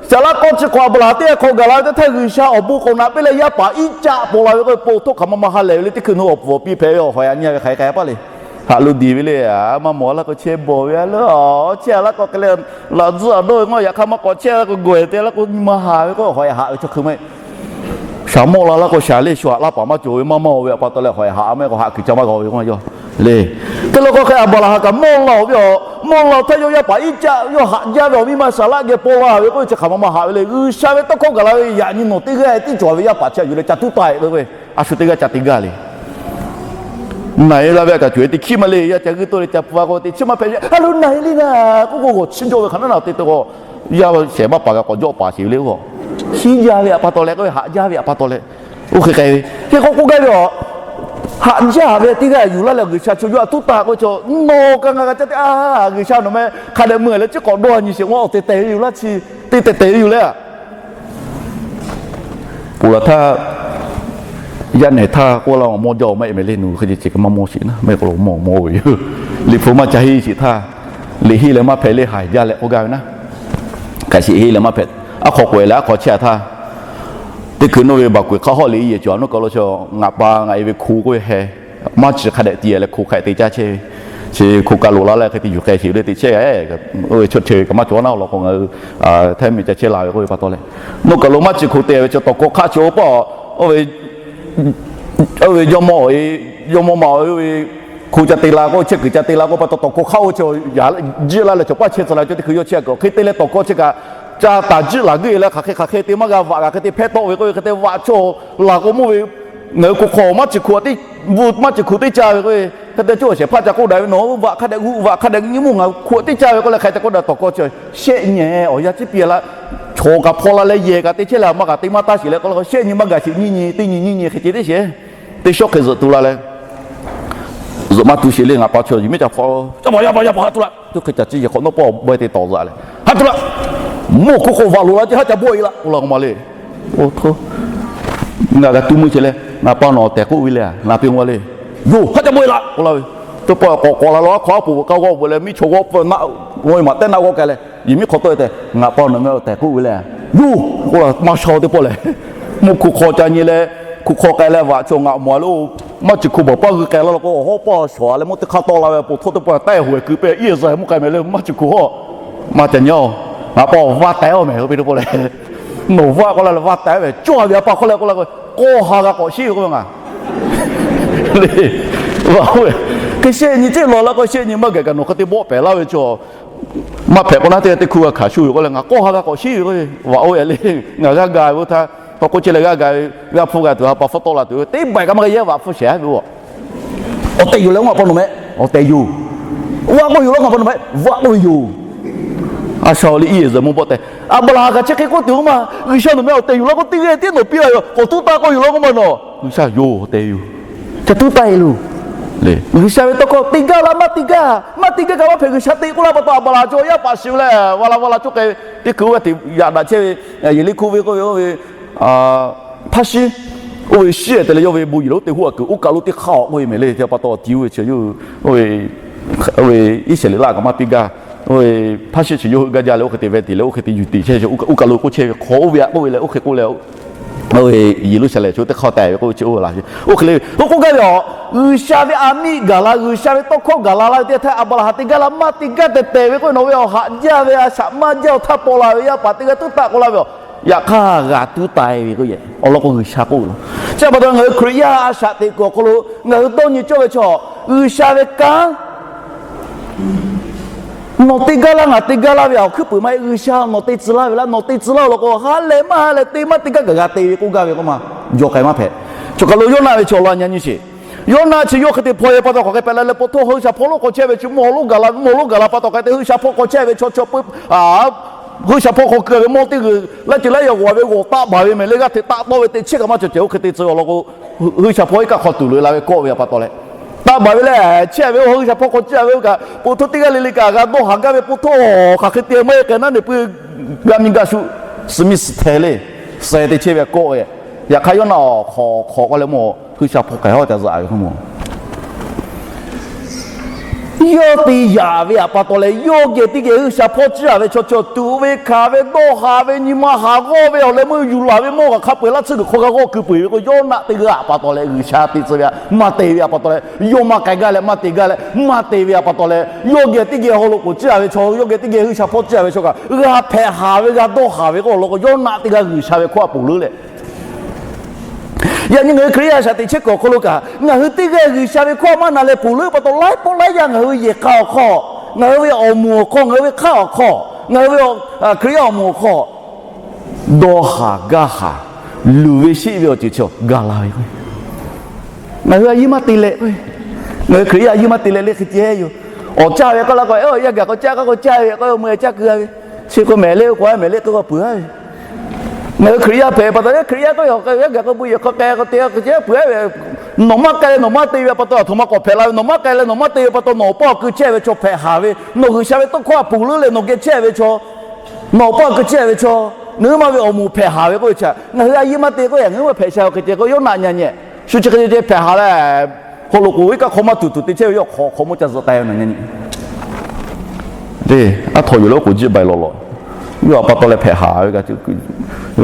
Saˍlaˆ k'awˇ chi hk'awꞈ Aˍbraˍhanˍ teˇ g'aˇ hk'awꞈ gaˬ la ve teˇ htaˇ, G'uiˬsha awˬ bon k'awꞈ naꞈ piˇ leh yaˇ paˍ Iˉcaˆ paw la ve k'oˆ ve, pon htoˆ hk'aˬ ma ma ha lehˬ ve le, teˇ hkui nawˬ awˬ pfuhˍ awˬ pi hpehꞈ ve awˬ hawˍ yaꞈ nyi ve hk'aˬ hk'e k'ai paˇ le. Haꞈ lo diˬ ve le, a maˇ mawˬ laˇ k'o chehˇ bawˬ ve a le, chehˇ laˇ k'o hk'e le, laꞈ tzuhˇ a dawˇ ve ngaˇ yaꞈ hk'aˇ maˇ k'awꞈ chehˇ laˇ k'o gawˬ te laˇ k'o nyi ma haˍ ve k'oˆ, hawˍ yaꞈ haꞈ ve chaw hkui maˇ heˆ. Shaˍ mawˇ la laˇ k'o shaˍ le shu haꞈ laˇ paˍ maˇ cawˬ ve maˇ maˇ-o ve a pa taw leh hawˍ yaꞈ haꞈ maˇ heˆ k'o haꞈ kuiˬ ca maˇ g'a ve k'oˆ maˇ yaw le. Hk'e la k'o hk'e Aˍbraˍhanˍ kaꞈ mawˇ la-oˬ ve a, mawˇ la htaˇ yawˇ yaˇ paˍ Iˉcaˆ yawˇ haꞈ jaˇ ve awˬ miˇ ma Saˍlaˆ geh paw la ve k'oˆ ve chi hk'aˬ ma ma haꞈ ve le. G'uiˬsha ve tawˇ hkawˇ gaˬ la ve yaꞈ nyi nawˬ teˇ g'aˇ tiˉ cawˬ ve yaˇ paˍ chi a yuˬ leh ca tuˉ taˆ-e k'oˆ ve, a shu teˇ g'aˇ ca te gaˇ le. Naˬ-e la ve a kaꞈ cawˬ-e teˇ hkiˉ maˇ le, yaˇ ca g'uiˇ tawˆ leh ca pfuhˇ a k'o teˇ chiˉ maˇ hpehꞈ ve, a lo naˬ-e le naˬ k'oˆ k'o g'awˬ chiˇ jawˇ ve hk'aˬ naˉ naˬ te te k'o, yaˇ shehˍ maˇ paˍ kaꞈ k'awꞈ jawˆ paˍ sheˍ ve le k'o, chiˇ jaˇ ve a pa taw leh k'oˆ ve, haꞈ jaˇ ve a pa taw leh, oˇ hk'e k'ai ve. Hk'e k'o k'oˆ gaˇ ve a, haꞈ jaˇ ve teˇ g'aˇ yuˬ laˇ leh G'uiˬsha chaw yaˇ a tuˉ taˆ k'oˆ ve chaw, nawˬ kaꞈ ngaˬ kaꞈ ca te a, G'uiˬsha nawˬ meh hk'a dehꞈ meuˇ leh chi k'awꞈ dawˇ nyi sheˍ, ngaˬ awˬ tehˬ tehˬ ve yoˬ laˇ chi, teˇ tehˬ tehˬ ve yoˬ le a. Ponˬ laˬ htaˇ, yaˇ nehˬ htaˇ k'oˆ laˇ, awˬ mawˇ jaˇ-oˬ maˇ e meh le, nawˬ hui hk'e ceh ceh kaꞈ maˇ mawˇ sheˍ naˉ, maˇ e k'o la mawˇ mawˇ ve yoˬ. Liꞈ hpu maˇ ca henˇ sheˍ htaˇ, liꞈ henˇ leh maˇ hpehꞈ le, haiˬ jaˇ leh k'oˆ gaˇ ve naˉ. Hk'aˬ sheˍ henˇ leh maˇ hpehꞈ, aˉ hk'aw k'awꞈ e leh aˉ hk'aw chehˇ a htaˇ, teˇ hkui nawˇ ve baˬ kuiˬ hk'aˇ hawˉ liꞈ yehˬ cawˬ a nawˉ kaˬ lo, ngaˬ pa ngaˬ e ve hko k'oˆ ve heh, maˇ ci hk'a dehꞈ ti leh hko hk'a te caˇ chehˇ ve, chi hko ka loꞈ la leh hk'e te yuˬ k'ai sheˍ le te chehˇ, oˇ ve chaw chehˇ ve kaꞈ maˇ cawˬ naˉ law k'o ngaˬ hui htaiˇ miˬ ca chehˇ la ve k'oˆ ve pa taw leh, nawˇ kaˬ lo maˇ ci hko te ve chi tawˍ kaw hk'aˆ chi-o pa, oˇ ve jawˇmawˇ, jawˇmawˇ ma-oˬ oˇ ve hko ca te la k'o, chehˇ kuiˬ ca te la k'o pa taw tawˍ kaw hk'aˆ-o chi, jiˇ laˇ leh cawˬ paˇ chehˇ tcuh la ve chaw teˇ hkui yawˇ chehˇ a kaꞈ hk'e te leh tawˍ kaw chi kaꞈ ca taˍ jiˆ laˬ geuˆ leh hk'aˬ hk'e hk'aˬ hk'e te maˇ g'a vaꞈ kaꞈ hk'e te hpehˇ tawˆ ve k'oˆ ve, hk'e te vaꞈ chaw laˬ k'o mawˇ ve, ngaˬ hui hko hk'aw maˇ ci hko a teˇ, maˇ ci hko teˇ caˇ ve k'oˆ ve, hk'e te cawˇ shehˍ hpaˇ ca k'oˆ daꞈ ve, nawˬ hui vaꞈ hk'a dehꞈ g'uˆ, vaꞈ hk'a dehꞈ nyi mawˇ ngaˬ hui hko teˇ caˇ ve k'oˆ leh hk'a ca k'oˆ daꞈ tawˍ kaw chi, shehˆ nyi awˬ yanˇ ciˉ piˇ la, chaw kaꞈ hpaw la leh yehˬ kaꞈ te chehˇ leh maˇ kaꞈ te maˇ taˇ sheˍ leh k'oˆ la, shehˆ nyi maˇ gaˬ sheˍ nyiˇ nyi, teˇ nyi nyiˇ nyi hk'e ce teˇ sheˍ. Teˇ shawˉ hk'e zuhꞈ tu la leh, zuhꞈ maˇ tu sheˍ le, ngaˬ pa chaw yehˬ miˉ ca hpaw, ca pa yaˇ pa yaˇ pa haˉ tu laˇ, tuˇ hk'e ca ciˉ yehˬ hk'awꞈ nawˉ pawˆ bawehˇ te tawˍ zuhꞈ leh, haˉ tu laˇ, mawˇ hko hk'aw vaꞈ loꞈ la ce haˉ ca bawˆ e laˇ k'oˆ la k'o ma le. Oˇ hto, ngaˬ g'a tu mui ce leh, ngaˬ pa nawˬ tehˬ k'oˆ ve le, ngaˬ pe ma le. Yoˬ, haˉ ca bawˆ e laˇ k'oˆ la ve. Teˇ pawˆ k'awꞈ k'awꞈ la lo aˉ hk'aw aˉ poꞈ kaˇ g'awˇ bvuhꞈ leh miˇ chaw g'awˇ pfuhˇ naˆ, g'awˇ maꞈ tehˉ naˆ g'awˇ k'ai leh, yehˬ miˉ hk'aw tawˆ e tehꞈ, ngaˬ pa nawˬ meh tehˬ k'oˆ ve le. Yoˬ k'oˆ la, maˇ shaw teˇ pawˆ leh, mawˇ hko hk'aw ca nyi leh, hko hk'aw k'ai leh vaꞈ chaw ngaˬ mawˬ a lo, maˇ ci hko bawˬ paˇ g'ui k'ai la la k'o, awˬ hawˉ paˇ shawˍ a leh mawˇ teˇ hk'aˇ tawˆ la ve, poˬ htawˇ teˇ pawˆ taˆ e hoꞈ e keu pehˇ iˉ e zuhꞈ mvuhˇ k'ai meh le, maˇ ci hko hawˉ, maˇ ca nyi-oˬ. Ngaˬ pa awˬ vaˇ tehˬ-oˬ meh k'oˆ piˇ teˇ pawˆ leh, nawˬ vaˇ k'oˆ la leh vaˇ tehˬ ve cawˇ ve a pa hk'oˆ leh k'oˆ la k'o, k'awˇ ha g'a k'awꞈ shiˉ ve k'oˆ ve ngaˬ le, vaꞈ oˇ ve, hk'e shehˆ nyi teˇ lawˬ la k'o shehˆ nyi maˇ gaˬ kaꞈ nawˬ hk'e te bawˆ pehˍ laˇ ve chaw maˇ hpehꞈ k'o naˉ teˇ g'aˇ teˇ hkuˇ g'a hkanˍ shuˍ ve k'oˆ leh ngaˬ k'awˇ ha g'a k'awꞈ shiˉ ve k'o, vaꞈ oˇ ve le, ngaˬ g'aˇ ga ve oˇ htaˇ, hk'aw k'oˆ chehˇ leh g'aˇ ga ve, g'aˇ hpfuhˇ g'a tuˬ ha pa hpfuhˇ tawˆ la tuˬ ve teˇ baiˬ kaꞈ maˇ g'a yehˇ vaꞈ hpfuhˇ shehˍ ve a. Awˬ tehˬ yoˬ leh oˇ ngaˬ pa nawˬ meh, awˬ tehˬ yoˬ. Vaꞈ k'oˆ yoˬ law ngaˬ pa nawˬ meh, vaꞈ k'oˆ ve yoˬ. A sha-oˬ le, iˉ e zuhꞈ mawˇ bawˆ tehˬ. Aˍbraˍhanˍ kaꞈ chi hk'e k'oˆ tuˬ oˇ ma, G'uiˬsha nawˬ meh awˬ tehˬ yoˬ law k'o teˇ g'aˇ tiˉ nawˬ piˇ la yoˬ, k'awꞈ tuˉ taˆ k'oˆ yoˬ law k'oˆ ma nawˬ, G'uiˬsha yoˬ, awˬ tehˬ yoˬ. G'uiˬsha ve tawˇ hkawˇ te gaˇ la maˇ te gaˇ, maˇ te gaˇ kaꞈ maˇ hpehꞈ, G'uiˬsha te k'oˆ laˇ pa taw Aˍbraˍhanˍ chaw yaˇ paˍ shiˍ leh va la va la cawˇ k'ai ve, teˇ hkui oˇ g'aˇ teꞈ yaꞈ daꞈ chehˇ ve, Yeˍriˆhkoˇ ve k'oˆ ve oˇ ve hpaˇ shiˉ, oˇ ve shiˉ-e te leh yawˇ ve bon yeˬ lonˉ teˇ hoˉ a kuiˬ oˇ kaˬ lo teˇ hk'aˇ awˬ k'oˆ ve mehˍ le, te pa taw tiˉ oˇ ve chi yawˇ, oˇ ve Iˉsaˍreˍlaˆ kaꞈ maˇ piˇ gaˇ, oˇ ve hpaˇ shiˉ chi yawˇ hui gaˇ jaˇ leh oˇ hk'e te ve teꞈ leh oˇ hk'e te yuˬ teꞈ chehˇ, oˇ kaˬ lo k'oˆ chehˇ ve hk'aw oˇ ve aꞈ k'oˆ ve leh oˇ hk'e k'oˆ leh, Yeˍruˆsaˍlehnˍ chaw teˇ hk'aˇ tehꞈ ve k'oˆ ve chi oˇ laˬ ve, oˇ hk'e le, oˇ k'oˆ gaˇ ve a, G'uiˬsha ve a miˆ gaˬ la, G'uiˬsha ve tawˇ hkawˇ gaˬ la laˇ ve teˇ htaˇ, Aˍbraˍhanˍ te gaˇ la, maˇ te gaˇ tehꞈ tehˬ ve k'oˆ ve, nawˬ ve awˬ haꞈ jaˇ ve a shaꞈ maˇ jaˇ, awˬ htaˇ paw la ve yaˇ paˍ teˇ g'aˇ tuˉ taˆ k'oˆ laˇ ve, yaꞈ hk'aˇ g'a tuˉ tai ve k'oˆ yehˬ awˬ lawn k'o G'uiˬsha k'oˆ ve law. Chi pa taw ngaˬ hui Hkriꞈ yaˇ a shaꞈ teꞈ kuiˬ awˬ hk'aw lo ngaˬ hui dawˇ nyi cawˇ ve chaw, G'uiˬsha ve kanˉ nawˬ te gaˇ laˇ, ngaˬ te gaˇ laˇ ve awˬ hkuiˉ puiˍ maˇ heˆ. G'uiˬsha nawˬ te tcuh laˇ ve laˇ, nawˬ te tcuh laˇ awˬ lawn k'o, ha lehˬ maˇ ha lehˬ, te maˇ te gaˇ kaꞈ g'a te ve k'oˆ gaˇ ve k'oˆ ma, jawˬ k'ai maˇ hpehꞈ. Chaw kaˬ lo Yawˇnaˆ ve chaw awˬ lawn nyi nyi sheˍ. Yawˇnaˆ chi yawˇ hk'e te hpaw e pa taw hk'aˬ hk'e hpehꞈ la leh, po htaˇ G'uiˬsha hpawˇ lonˉ hk'aw chehˇ ve chi mvuhˇ haw lonˉ gaˬ la, mvuhˇ haw lonˉ gaˬ la pa taw hk'e te G'uiˬsha hpawˇ hk'aw chehˇ ve chaw chaw pu G'uiˬsha hpawˇ hk'aw keu ve mawˇ teˇ g'uiˬ laˇ ceuˬ laˇ yaꞈ g'awˬ ve g'awˬ taˆ baˬ ve mehˍ le, g'aˇ hteꞈ taˆ tawˆ ve teꞈ chehˇ kaꞈ maˇ cawˬ cehˬ. Oˇ hk'e te tcuh awˬ lawn k'o, G'uiˬsha hpawˇ iˉ kaˆ hk'aw tuˬ loꞈ e la ve kawˆ ve a pa taw leh, taˆ baˬ ve leh chehˇ ve, oˇ G'uiˬsha hpawˇ hk'aw ciˇ a ve oˇ kaꞈ, po htaˇ teˇ g'aˇ le le kaꞈ g'a dawˇ haˍ gaˇ ve, po htaˇ hk'aˬ hk'e te maˇ heˆ k'e naˉ neˬ puiˉ g'a mi gaˇ shu suh miˇ suh hteh le, suh e te chehˇ ve kawˆ ve. Yaꞈ hk'aˇ Yawˇnaˆ awˬ hk'aw hk'aw k'oˆ leh mawˇ G'uiˬsha hpawˇ k'ai hawˉ ca zuhꞈ ve k'o mawˇ yawˇ te yaꞈ ve a pa taw leh, yawˇ geh teˇ geh G'uiˬsha hpawˇ ciˇ a ve chaw chaw tuꞈ ve hkanˍ ve dawˇ haˍ ve nyi ma haˍ g'awˇ ve awˬ leh meuˇ yuˬ laˬ ve mawˇ kaꞈ hk'a peu eˬ laˇ tsuhˇ g'uiˬ hk'aw g'a g'awˇ keu peu eˬ ve k'o, Yawˇnaˆ teˇ g'aˇ a pa taw leh G'uiˬsha te tcuh ve a maˇ te ve a pa taw leh, yawˇ maˇ k'ai gaˇ leh maˇ te gaˇ leh maˇ te ve a pa taw leh, yawˇ geh teˇ geh haw loꞈ k'oˍ ciˇ a ve chaw, yawˇ geh teˇ geh G'uiˬsha hpawˇ ciˇ a ve chaw kaꞈ g'a hpehꞈ haˍ ve g'a dawˇ haˍ ve k'oˆ awˬ lawn k'o, Yawˇnaˆ teˇ g'aˇ G'uiˬsha ve hkawˇ a poˬ leuˉ leh Yaꞈ nyi ngaˬ hui Hkriꞈ yaˇ a shaꞈ teꞈ chehˇ kuiˬ awˬ hk'aw lo kaꞈ, ngaˬ hui teˇ g'aˇ G'uiˬsha ve hkawˇ maˇ na leh poˬ leuˉ pa taw, laiˉ pawˆ laiˉ yaˇ ngaˬ hui yehˬ k'a awˬ hk'aw, ngaˬ hui ve awˬ moˍ awˬ hk'aw, ngaˬ hui ve hk'aˇ awˬ hk'aw, ngaˬ hui ve Hkriꞈ yaˇ awˬ moˍ awˬ hk'aw dawˇ haˍ gaˇ haˍ, luˬ ve sheˆ ve awˬ ceuˬ chi gaˬ la ve k'o, ngaˬ hui a yiˇ maˇ te leh k'o, ngaˬ hui Hkriꞈ yaˇ a yiˇ maˇ te leh le hk'e ceh yoˬ. Awˬ caˇ ve k'oˆ la k'o, yaˇ gaˬ k'o caˇ k'oˆ k'o caˇ ve k'o, meuˇ caˇ keu a ve, chi k'o mehˍ le k'o k'o mehˍ le k'o k'o peuˬ a ve. Ngaˬ hui Hkriꞈ yaˇ hpehꞈ pa taw, Hkriꞈ yaˇ k'oˆ yaꞈ k'o yaˇ gaˬ k'o bu yehˬ hk'aw k'ai k'o te k'o ceh peuˬ a ve. Nawˬ maˇ k'ai leh nawˬ maˇ te ve a pa taw, aˬ htoꞈ ma k'awꞈ hpehꞈ la ve, nawˬ maˇ k'ai leh nawˬ maˇ te ve pa taw, nawˬ awˬ paˇ awˬ keu chehˇ ve chaw hpehꞈ haˍ ve, nawˬ G'uiˬsha ve tawˇ hkawˇ a poˬ leuˉ leh nawˬ geh chehˇ ve chaw, nawˬ awˬ paˇ awˬ keu chehˇ ve chaw, nawˬ hui ma ve awˬ moˍ hpehꞈ haˍ ve k'oˆ ve chaꞈ, ngaˬ hui a yiˇ maˇ te k'o yaꞈ ngaˬ hui maˇ hpehꞈ sha ve hk'e ceh k'o, Yawˇnaˆ nyi nyi, shu chi hk'e ceh hpehꞈ haˍ leh, haw loꞈ k'oˍ iˉ kaˆ hk'aw maˇ tuˬ tuˬ te chehˇ ve yawˇ hk'awꞈ hk'awꞈ mawˇ ca zuhꞈ k'ai ve nawˬ nyi nyi. Te, aˉ htaw yoˬ leh oˉ k'oˍ jiˆ bai lawꞈ lawꞈ. Yawˇ a pa taw leh hpehꞈ haˍ ve,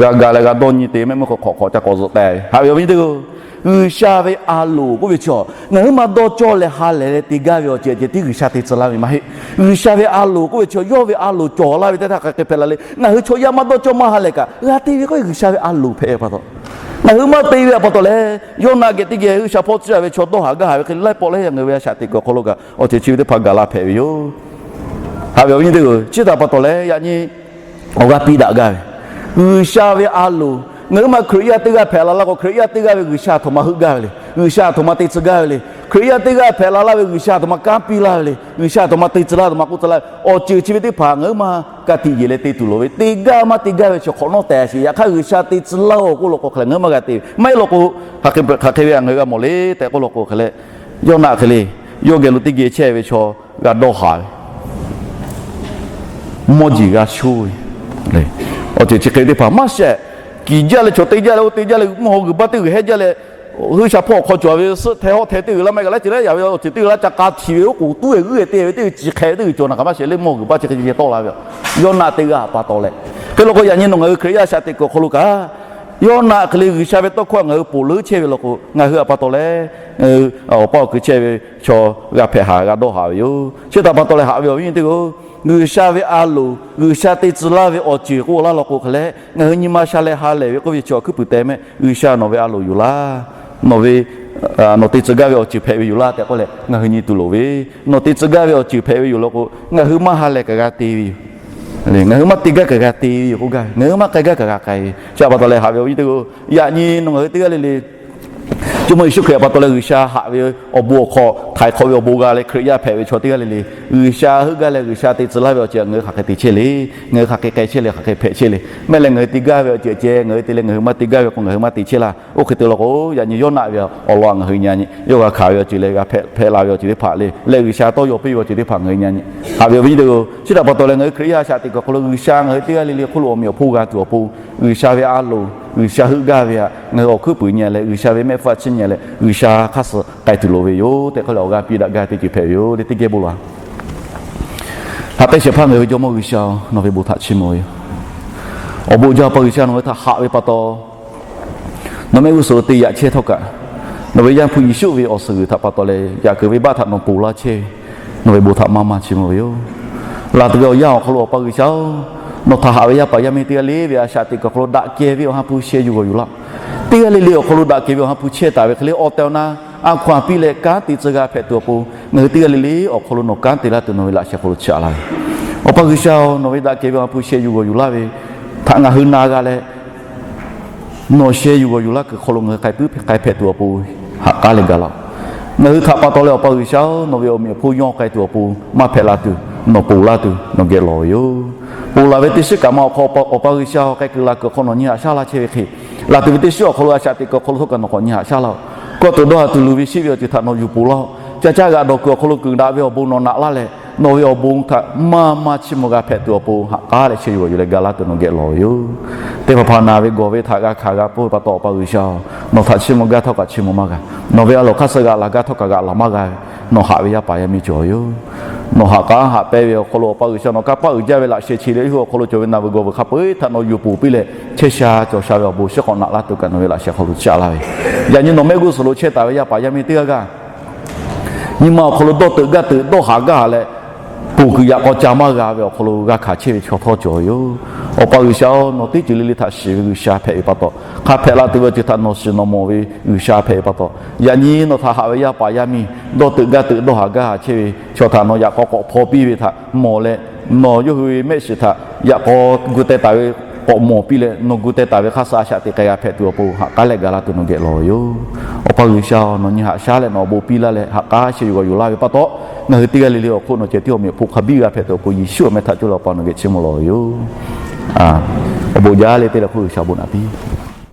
g'a ga leh g'a dawˇ nyi te mehˆ meuˇ hk'aw hk'awꞈ hk'awꞈ ca k'awꞈ zuhꞈ k'ai ve. Haꞈ ve awˬ viˉ nyi teˇ-oˬ, G'uiˬsha ve a loˍ k'oˆ ve chaw, ngaˬ hui maˇ dawˇ cawˇ leh ha lehˬ leh te gaˇ ve awˬ ceuˬ ceh tiˉ G'uiˬsha te tcuh laˇ ve maˇ heˆ. G'uiˬsha ve a loˍ k'oˆ ve chaw, yawˇ ve a loˍ cawˬ laˇ ve teˇ htaˇ hk'aˬ hk'e hpehꞈ la le. Ngaˬ hui chaw yaˇ maˇ dawˇ cawˇ maˇ ha lehˬ kaꞈ g'a te ve k'o, G'uiˬsha ve a loˍ hpehꞈ ve pa taw, ngaˬ hui maˇ te ve a pa taw leh, Yawˇnaˆ geh teˇ geh G'uiˬsha hpawˇ ciˇ a ve chaw dawˇ haˍ gaˇ haˍ ve hk'e laiˉ pawˆ laiˉ yaˇ ngaˬ hui ve a shaꞈ teꞈ kuiˬ awˬ hk'aw lo kaꞈ awˬ ceuˬ chi ve teˇ hpaˍ gaˬ la hpehꞈ ve yoˬ. Haꞈ ve awˬ viˉ nyi teˇ-oˬ, chi htaꞈ pa taw leh yaꞈ nyi awˬ g'aˇ piˇ daꞈ gaˇ ve, G'uiˬsha ve a loˍ, ngaˬ hui ma Hkriꞈ yaˇ teˇ g'aˇ hpehꞈ la laˇ k'o, Hkriꞈ yaˇ teˇ g'aˇ ve G'uiˬsha aˬ htoꞈ ma heuˆ gaˇ ve le. G'uiˬsha aˬ htoꞈ ma te tcuh gaˇ ve le. Hkriꞈ yaˇ teˇ g'aˇ hpehꞈ la laˇ ve G'uiˬsha aˬ htoꞈ ma kanˉ piˇ laˇ ve le. G'uiˬsha aˬ htoꞈ ma te tcuh laˇ, aˬ htoꞈ ma k'oˆ tcuh laˇ ve, awˬ ceuˬ chi ve teˇ hpaˍ ngaˬ hui ma ka tiꞈ yeˬ leh te tuˬ loˍ ve, te gaˇ maˇ te gaˇ ve chi hk'awꞈ nawˉ tehꞈ sheˍ. Yaꞈ hk'aˇ G'uiˬsha te tcuh laˇ-oˬ k'oˆ law k'o hk'e leh ngaˬ hui maˇ g'a te ve. Maˇ heˆ law k'o, hk'aˬ hk'e ve htaꞈ ngaˬ hui g'a mawˬ le tehꞈ k'oˆ law k'o hk'e leh, Yawˇnaˆ hk'e le, yawˇ geh lo teˇ geh chehˇ ve chaw g'a dawˇ haˍ ve, mawˇ jeˬ g'a sho ve, awˬ ceuˬ chi hk'e teˇ hpaˍ maˇ shehˍ. Kiˬ jaˇ leh chaw te jaˇ leh oˇ te jaˇ leh mvuhˇ haw g'uiˬ baˇ teˇ g'uiˬ hehˉ jaˇ leh, G'uiˬsha hpawˇ awˬ hk'aw cawˬ ve suhˉ hteh hawˉ hteh teˇ g'uiˬ laˇ maˇ g'a laˇ ce leh, yaꞈ ve awˬ ceuˬ teˇ g'uiˬ laˇ ca k'a htiꞈ ve oˉ k'oˍ tuˉ ve g'uiˬ te ve teˇ g'uiˬ ciˬ hk'e ve teˇ g'uiˬ cawˬ naˬ hk'aˬ maˇ shehˍ le, mawˇ g'uiˬ baˇ chi hk'e ceh ceh tawˆ la ve. Yawˇnaˆ teˇ g'aˇ pa taw leh, hk'e law k'o yaꞈ nyi nawˬ ngaˬ hui Hkriꞈ yaˇ a shaꞈ teꞈ kuiˬ awˬ hk'aw lo kaꞈ, Yawˇnaˆ hk'e le G'uiˬsha ve tawˇ hkawˇ ngaˬ hui poˬ leuˉ chehˇ ve law k'o, ngaˬ hui a pa taw leh, awˬ paˇ awˬ keu chehˇ ve chaw g'a hpehꞈ haˍ g'a dawˇ haˍ ve yoˬ. Chi htaꞈ pa taw leh haꞈ ve awˬ viˉ nyi teˇ-oˬ, G'uiˬsha ve a loˍ, G'uiˬsha te tcuh laˇ ve awˬ ceuˬ k'oˆ laˇ law k'o hk'e leh, ngaˬ hui nyi ma sha leh ha lehˬ ve k'oˆ ve chi awˬ hkuiˉ puiˍ tehꞈ mehˆ, G'uiˬsha nawˬ ve a loˍ yoˬ laˇ. Nawˬ ve, nawˬ te tcuh gaˇ ve awˬ ceuˬ hpehꞈ ve yoˬ laˇ tehꞈ k'oˆ leh ngaˬ hui nyi tuˬ loˍ ve, nawˬ te tcuh gaˇ ve awˬ ceuˬ hpehꞈ ve yoˬ law k'o, ngaˬ hui maˇ ha lehˬ kaꞈ g'a te ve yoˬ. Ngaˬ hui maˇ te gaˇ kaꞈ g'a te ve yoˬ k'oˆ gaˇ ve, ngaˬ hui maˇ k'ai gaˇ kaꞈ g'a k'ai ve. Chi htaꞈ pa taw leh haꞈ ve awˬ viˉ teˇ-oˬ, yaꞈ nyi nawˬ ngaˬ hui teˇ g'aˇ le le Jawˇmawˇ Yeˍsuˆ Hkriꞈ a pa taw leh G'uiˬsha haꞈ ve awˬ bon awˬ hk'aw htaiˍ hk'awꞈ ve awˬ bon g'a leh Hkriꞈ yaˇ hpehꞈ ve chaw teˇ g'aˇ le le, G'uiˬsha heuˆ gaˇ leh G'uiˬsha te tcuh laˇ ve awˬ ceuˬ ngaˬ hui hk'aˬ hk'e te chehˇ le. Ngaˬ hui hk'aˬ hk'e k'ai chehˇ le, hk'aˬ hk'e hpehꞈ chehˇ le. Maˇ heˆ leh ngaˬ hui te gaˇ ve awˬ ceuˬ ceh ngaˬ hui te leh ngaˬ hui maˇ te gaˇ ve k'o ngaˬ hui maˇ te chehˇ laˇ. Oˇ hk'e te law k'o, yaꞈ nyi Yawˇnaˆ ve awˬ lawn ngaˬ hui nyi a nyi, yawˇ g'a hkanˍ ve awˬ ceuˬ leh g'a hpehꞈ la ve awˬ ceuˬ teˇ hpaˍ le, leh G'uiˬsha tawˇ yaw piˇ ve awˬ ceuˬ teˇ hpaˍ ngaˬ hui nyi a nyi. Haꞈ ve awˬ viˉ nyi teˇ-oˬ, chi htaꞈ pa taw leh ngaˬ hui Hkriꞈ yaˇ a shaꞈ teꞈ kuiˬ awˬ hk'aw lo G'uiˬsha ngaˬ hui teˇ g'aˇ le le hk'oˆ lo awˬ meꞈ awˬ hponˇ g'a tuˬ awˬ pon, G'uiˬsha ve a loˍ, G'uiˬsha heuˆ gaˇ ve htaꞈ ngaˬ hui awˬ hkuiˉ puiˍ nyi leh G'uiˬsha ve mehˆ hpfuhˇ a ciˉ nyi leh G'uiˬsha hk'aˇ suh k'ai tuˬ loˍ ve yoˬ tehꞈ k'oˆ leh awˬ g'aˇ piˇ daꞈ gaˇ teˇ ceuˬ hpehꞈ ve yoˬ le. Teˇ geh bon laˬ. Haꞈ pehnˇ shehˍ hpaˇ ngaˬ hui ve Jawˇmawˇ G'uiˬsha-oˬ, nawˬ ve bon htaꞈ chiˇ mvuh ve yoˬ. Awˬ bon jaˇ pa G'uiˬsha nawˬ hui htaꞈ haꞈ ve pa taw, Nawˬ mehˆ g'uˇ suhˍ lo te yaꞈ chehˇ htawˇ kaꞈ, nawˬ ve Yaˇ hpu Yeˍsuˆ ve awˬ suhˍ g'uiˬ htaꞈ pa taw leh yaꞈ kuiˬ venˇbaˆ htaꞈ nawˬ ponˬ laˇ chehˇ ve, nawˬ ve bon htaꞈ maˇ maˇ chiˇ mvuh ve yoˬ. Laˬ tuˬ ve awˬ yanˇ awˬ hk'aw lo Awˬ pa G'uiˬsha-oˬ, nawˬ htaꞈ haꞈ ve yaˇ paˍ yaˇ miˇ teˇ g'aˇ le ve a shaꞈ teꞈ kuiˬ awˬ hk'aw lo daꞈ kehˬ ve Awˬ ha hpu sheh yuˬ g'awˬ yuˬ laˇ. Teˇ g'aˇ le le awˬ hk'aw lo daꞈ kehˬ ve Awˬ ha hpu chehˇ taˍ ve hk'e le, awˬ tehˬ awˬ na a hkaw-anˬ piˇ leh kanˉ te tcuh g'a hpehꞈ tuˬ awˬ pon, ngaˬ hui teˇ g'aˇ le le awˬ hk'aw lo nawˬ kanˉ te laˇ tuˬ nawˬ ve laꞈ sheh hk'aw lo chiˇ aꞈ laˇ ve. Awˬ pa G'uiˬsha-oˬ, nawˬ ve daꞈ kehˬ ve Awˬ ha hpu sheh yuˬ g'awˬ yuˬ laˇ ve htaꞈ ngaˬ hui na g'a leh, nawˬ sheh yuˬ g'awˬ yuˬ laˇ kuiˬ hk'aw lo ngaˬ hui k'ai puiˉ hk'ai hpehꞈ tuˬ awˬ pon ha k'aˉ leh gaˬ laˇ-oˆ. Ngaˬ hui htaꞈ pa taw leh Awˬ pa G'uiˬsha-oˬ, nawˬ ve awˬ meꞈ awˬ hponˇ yawˇ k'ai tuˬ awˬ pon maˇ hpehꞈ la tuˬ nawˬ ponˬ laˇ tuˬ nawˬ geh lawˬ ve yoˬ. Ponˬ laˬ ve teˇ shiˉ kaꞈ ma awˬ hk'aw Awˬ pa G'uiˬsha-oˬ, k'ai kuiˬ la kuiˬ awˬ hk'aw nawˬ nyi haꞈ shaˉ laˇ chehˇ ve hk'e, laˬ tuˬ ve teˇ shiˉ awˬ hk'aw lo a shaꞈ teꞈ kuiˬ awˬ hk'aw lo htawˇ kaꞈ nawˬ k'awꞈ nyi haꞈ shaˉ laˇ-oˆ. Kawˇ tuˬ dawˇ ha tuˬ luˬ ve shiˉ ve awˬ ceuˬ htaꞈ nawˬ yuˬ ponˬ laˇ-oˆ. Ca caˇ g'aꞈ dawˬ kuiˬ awˬ hk'aw lo kuiˬ daꞈ ve awˬ bon nawˬ naꞈ laˇ leh, nawˬ ve awˬ bon htaꞈ maˇ maˇ chiˇ mvuh g'a hpehꞈ tuˬ awˬ pon ha k'aˉ leh sheh yuˬ g'awˬ yuˬ leh gaˬ laˇ tuˬ nawˬ geh lawˬ ve yoˬ. Teˇ hpaˍ hpaˍ naˬ ve gawˬ ve htaꞈ g'a hkanˍ g'a pfuhˇ ve pa taw Awˬ pa G'uiˬsha-oˬ, nawˬ htaꞈ chiˇ mvuh gaˇ htawˇ kaꞈ chiˇ mvuh maˇ g'a. Nawˬ ve a loˍ hk'aˇ suh g'aꞈ laˬ gaˇ htawˇ kaꞈ g'aꞈ laˬ maˇ g'a ve, nawˬ haꞈ ve yaˇ paˍ yaˇ miˇ cawˬ yoˬ. Nawˬ ha k'aˉ haꞈ pehnˇ ve awˬ hk'aw lo Awˬ pa G'uiˬsha nawˬ kanˇ paˆ uiˍ jaˇ ve laꞈ sheh chi leh yawˇ hui awˬ hk'aw lo cawˬ ve naˬ ve gawˬ ve hk'a peu-eˬ htaꞈ nawˬ yuˬ ponˬ piˇ leh chehˇ sha cawˬ sha ve awˬ bon shiˉ k'awꞈ naꞈ laˇ tuˬ kaꞈ nawˬ ve laꞈ sheh hk'aw lo chiˇ aꞈ laˇ ve. Yaꞈ nyi nawˬ mehˆ g'uˇ suhˍ lo chehˇ taˍ ve yaˇ paˍ yaˇ miˇ teˇ g'aˇ g'aˇ nyi ma awˬ hk'aw lo dawˇ teuꞈ gaˇ teuꞈ dawˇ haꞈ gaˇ leh, ponˬ kuiˬ yaꞈ k'aw ca maˇ g'a ve awˬ hk'aw lo g'a hkanˍ chehˇ ve chaw htawˇ cawˬ yoˬ. Awˬ pa G'uiˬsha-oˬ, nawˬ teˇ ceuˬ le le htaꞈ shiˍ ve G'uiˬsha hpehꞈ ve pa taw, hk'a hpehꞈ la tuˬ ve awˬ ceuˬ htaꞈ nawˬ shiˍ nawˬ mawˬ ve G'uiˬsha hpehꞈ ve pa taw, yaꞈ nyi nawˬ htaꞈ haꞈ ve yaˇ paˍ yaˇ miˇ dawˇ teuꞈ gaˇ teuꞈ dawˇ haꞈ gaˇ haꞈ chehˇ ve chaw htaꞈ nawˬ yaꞈ k'aw k'awꞈ hpaw piˇ ve htaꞈ mawˬ leh, nawˬ yawˇ hui ve mehˆ shiˍ htaꞈ yaꞈ k'aw gu teh taˍ ve k'awꞈ mawˬ piˇ leh, nawˬ gu teh taˍ ve hk'aˇ suh a shaꞈ teꞈ k'ai g'a hpehꞈ tuˬ awˬ pon ha k'aˉ leh gaˬ laˇ tuˬ nawˬ geh lawˬ ve yoˬ. Awˬ pa G'uiˬsha-oˬ, nawˬ nyi haꞈ shaˉ leh nawˬ awˬ bon piˇ laˇ leh ha k'aˉ sheh yuˬ g'awˬ yuˬ laˇ ve pa taw, ngaˬ hui teˇ g'aˇ le le awˬ hk'oˆ nawˬ ceh tiˉ awˬ meꞈ awˬ hponˇ hk'a biˇ g'a hpehꞈ tuˬ awˬ pon Yeˍsuˆ awˬ meh htaꞈ coˇ leh Awˬ pa nawˬ geh chiˇ mvuh lawˬ ve yoˬ. Awˬ bon jaˇ le te leh hk'oˆ G'uiˬsha bon naꞈ piˇ